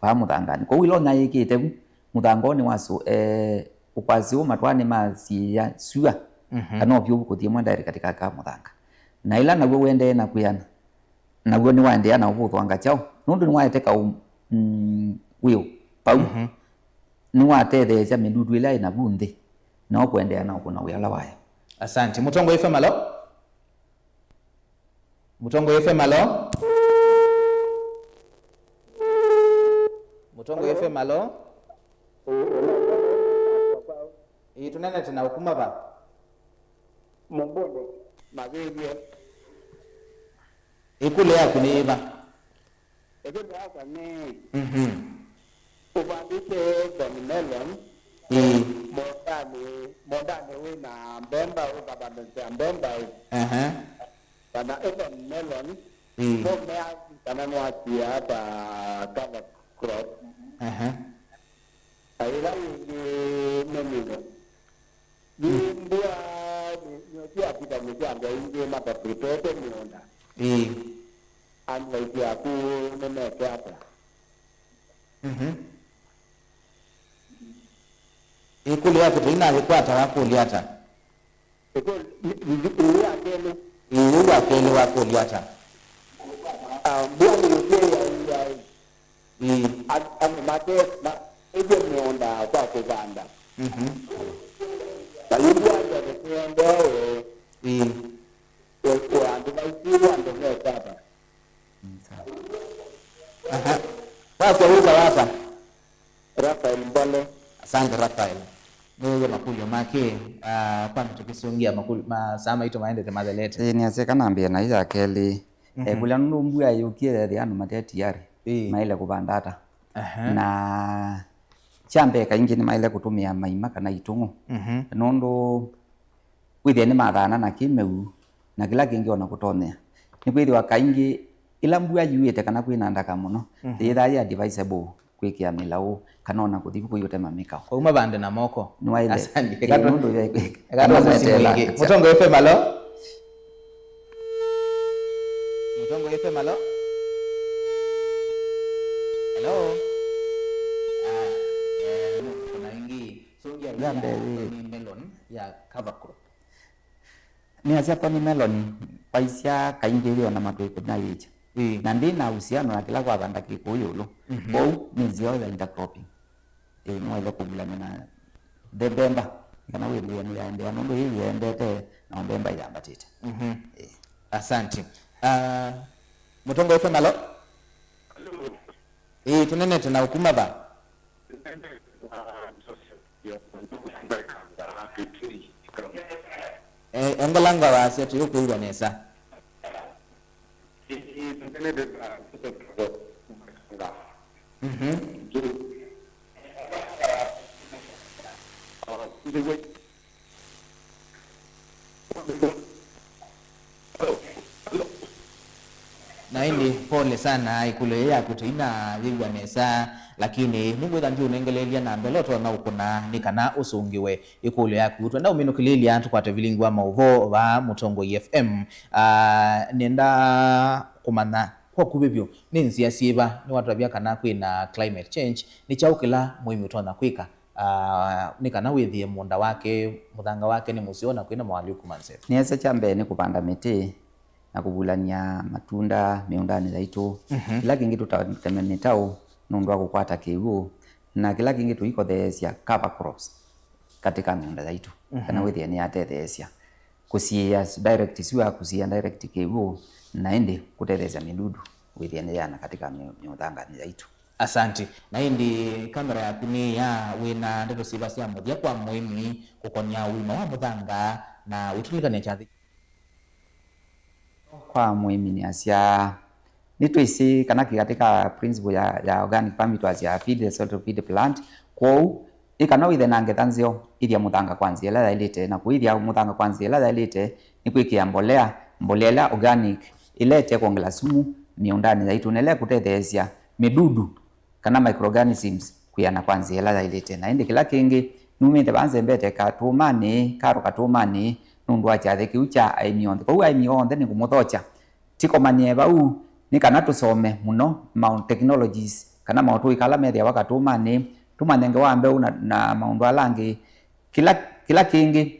vaa mũthanganĩ. Kwoou ĩla ũnyaĩĩkĩte vu mũthangonĩ wa sũ-, eh, ũkwasi ũũ matwaa nĩmasiĩĩa sua, mhm, kana ũvyũvu kũthi ĩmwe direct katika ka mũthanga. Na ĩla naw'o ũendee na kwĩana, naw'o nĩwaendeea na ũvũthwanga kyaũ, nũndũ nĩwaete kaũ, mm, wĩũ vau. Mhm. Nĩwatetheesya mĩdudu ĩla ĩ navu nthĩ, na ũkũendeea na ũkũna wĩa ũla wayo. Asante. Mũtongoi F M, alo? Mũtongoi F M, alo? Mũtongoi F M, alo? Ĩĩ, tũnenete na ũkuma va? Mũmbũnĩ mavĩvye. Ĩkũlyo yaku nĩ yĩva? Ĩkũlyo yakwa nĩ, mhm, ũvandĩte thorn melon, ĩĩ, mũũndanĩ, mũũndanĩ wĩ na mbemba, ũkavanĩsya mbemba ĩ? Aha. Kana ethon melon, ĩĩ, nũmea kana nĩwasiaa ta cover crop? Aha. Na ĩla yĩngĩ nĩ mĩlo. Yu, mm, mbua nĩ, nĩũsiakita nĩ sya andũ aingĩ mataprepete mĩũnda. Ĩĩ. Advice yaku nĩmeke ata? Mhm. Ĩkũlyo ya kĩtũi nayĩkwata wakũlya ata? Ĩkũlyo, ĩ, ĩ, ĩ, ya kelĩ. Ĩĩ, yĩu wa kelĩ wakũlya ata? Ah, mbua nĩyũkie ya, ya, ĩĩ, a-, andũ mate, ma-, ĩthye mĩũnda kwa kũvanda. Mhm. Na yu mbua nĩtũendee, ĩĩ, ũ-, ũandĩvaisiwa andũ mekata. Aha. Wasya wĩtawa ata? Rafael Mbole. Asante, Rafael. Nĩwĩw'e makũlyo make, ah, kwamba tũkĩsũngĩa makũlyo, masaa maitũ maendete mathelete. Ĩĩ, nĩasya kana ambĩe na ĩ ya kelĩ. Mhm. Eh, kũlya nũndũ mbua yũkie yethĩa andũ mate tiari, ĩĩ, maĩle kũvanda ata? Aha. Na kya mbee kaingĩ nĩmaĩle kũtũmĩa maima kana itũng'ũ. Mhm. Nũndũ wĩthĩe nĩmathaana na kĩmeu na kĩla kĩngĩ o na kũtonyea. Nĩkwĩthĩwa kaingĩ ĩla mbua yuĩte kana kwĩna ndaka mũno, mhm, yĩthaa yĩ advisable kwĩkĩa mĩlaũ kana o na kũthi vu kũi ũtema mĩkao. Kwoou mavande na moko. Nĩwaĩle. Asante. Ĩĩ, nũndũ ve-, eka kana tũsisi meteela. Mũtongoi F M, alo? Mũtongoi F M, alo? Hello? Ah, eh, no, kuna ĩngĩ. So, ya, ya, ya mbee, ya, ĩĩ, melon, ya cover crop. Nĩasya thorn melon, vaisya kaingĩ yĩ o na matũ ĩkũmi na yĩkya. Ĩĩ. Na ndĩ na uhusiano na kĩla kwavanda kĩkũũ ĩũlũ. Mhm. Kwoou nĩ nzĩa ya intercropping. Ĩĩ, nĩwaĩle kũvulany'a na the mbemba, kana wĩthĩe nĩyaendeea, nũndũ yĩu yĩendete, na mbemba yambatĩte. Mhm. Ĩĩ. Asante. Ah, Mũtongoi F M, alo? Ĩĩ, tũnenete na ũkuma va? Eh, ongelanga wasya tũyũkwĩw'a nesa. Mhm. Na ĩndĩ, pole sana, ĩkũlyo yĩĩ yaku tũinayĩw'a nesa, lakini nĩngwĩtha ndiũnengeleelya na mbele ũtonya ũkũna nĩ kana ũsũngĩwe ĩkũlyo yaku. Twenda ũminũkĩlĩĩlya tũkwate vilingi wa maũvoo vaa Mũtongoi F M. Ah, nenda kũmanya kwa ũkuvĩ vyũ, nĩ nzĩa syĩva nĩwatavya kana kwĩna climate change, nĩ kyaũ kĩla mũĩmi ũtonya kwĩka, ah, nĩ kana wĩthĩe mũũnda wake, mũthanga wake nĩ mũseo na kwĩna moalyũku ma nzeve? Nĩasya kya mbee nĩ kũvanda mĩtĩ na kũvulany'a matunda mĩũndanĩ yaitũ. Mhm. Kĩla kĩngĩ tũtateme mĩtaũ nũndũ wa kũkwata kĩw'ũ, na kĩla kĩngĩ tũikotheesya cover crops katika mĩũnda yaitũ, kana, mhm, wĩthĩe nĩyatetheesya kũsiĩĩa direct sua, kũsiĩĩa direct kĩw'ũ, na ĩndĩ kũtetheesya mĩdudu wĩthĩe nĩyaana katika mĩ-, mĩũthanganĩ yaitũ. Asanti. Na ĩndĩ kamera yaku nĩ ya wĩna ndeto syĩva sya mũthya kwa mũĩmi kũkonya ũima wa mũthanga na wĩtũlĩkany'a kyathĩ? Kwa mũĩmi nĩasya, nĩtwĩsĩ kana kĩ katĩ ka principle ya, ya organic farming twasya feed the soil to feed the plant. Kwoou ĩ kana wĩthe na ngetha nzeo, ĩthya mũthanga kwa nzĩa ĩla yaĩlĩte, na kũĩthya mũthanga kwa nzĩa ĩla yaĩlĩte nĩ kwĩkĩa mbolea, mbolea ĩla organic, ĩla ĩte kwongela sumu mĩũndanĩ yaitũ, na ĩla ĩkũtetheesya mĩdudu kana microorganisms kwĩana kwa nzĩa ĩla yaĩlĩte. Na ĩndĩ kĩla kĩngĩ, numĩte vaa nzembete katũũmanĩ, karo katũũmanĩ, nũndũ wa kyathĩ kĩu kya aĩmi onthe. Kwoou aĩmi onthe nĩngũmũthokya, tĩkomanie vau nĩ kana tũsome mũno maũndũ technologies kana maũtũĩka ala methĩawa katũũmanĩ, tũmanye ngewa mbeũ na, na maũndũ ala angĩ. Kĩla, kĩla kĩngĩ,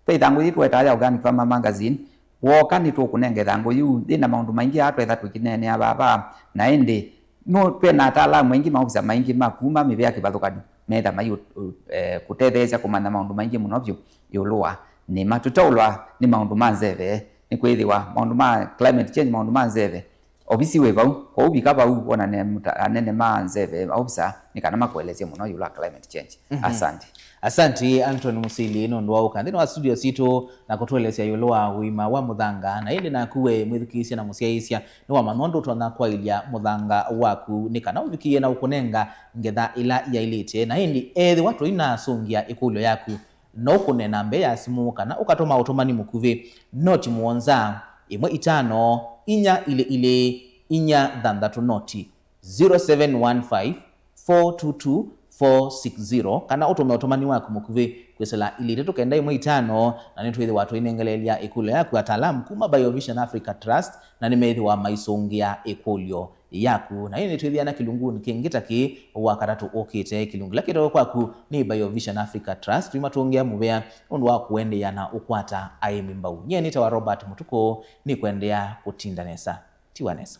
ve ĩthangũ yĩĩ tũwetaa ya Organic Farmer Magazine. Wooka nĩtũkũnenga ĩthangũ yĩu yĩ na maũndũ maingĩ aa twetha tũkĩneenea vava, na ĩndĩ nũ, twĩna ataalamu aingĩ, maovisa maingĩ ma kuma mĩvĩa kĩvathũkany'o metha mai ũ-, ũ-, eh, kũtetheesya kũmanya maũndũ maingĩ mũno vyũ ĩũlũ wa nĩma. Tũteũlwa nĩ maũndũ ma nzeve, nĩkwĩthĩwa maũndũ ma climate change, maũndũ ma nzeve, ovisi wĩ vau, kwoou vika vau wonane mũta-, anene ma nzeve, maovisa, nĩ kana makũelesye mũno ĩũlũ wa climate change. Mhm. Asante. Asanti Anthony Musili nũndũ wa ũka nthĩnĩ wa studio sitũ na kũtũelesya ĩũlũ wa ũima wa mũthanga. Na ĩndĩ naku we mwĩthukĩĩsya na mũsyaĩĩsya, nĩwamanya ũndũ ũtonya kwaĩlya mũthanga waku nĩ kana ũvikĩĩe na ũkũnenga ngetha ĩla yaĩlĩte. Na ĩndĩ ethĩwa tũinasũngĩa ĩkũlyo yaku, no ũkũne namba ya simũ kana ũkatũma ũtũmani mũkuvĩ, noti mũonza, ĩmwe itano, inya ilĩ ilĩ, inya thanthatũ noti, zero seven one five, four two two, four six zero, kana ũtũme ũtũmani waku mũkuvĩ kwĩsĩla ilĩ itatũ kenda ĩmwe itano, na nĩtwĩthĩwa tũinengeleelya ĩkũlyo yaku ataalamu kuma Biovision Africa Trust, na nĩmethĩwa maisũngĩa ĩkũlyo yaku. Na ĩndĩ nĩtwĩthĩana kĩlungunĩ kĩngĩ ta kĩĩ wa katatũ ũkĩte. Kĩlungu kĩla kĩtawe kwaku nĩ Biovision Africa Trust, tũimatũngĩa mũvea nũndũ wa kũendeea na ũkwata aĩmi mbau. Nyie nĩtawa Robert Mũtukũ, nĩkũendeea kũtinda nesa. Tiwa nesa.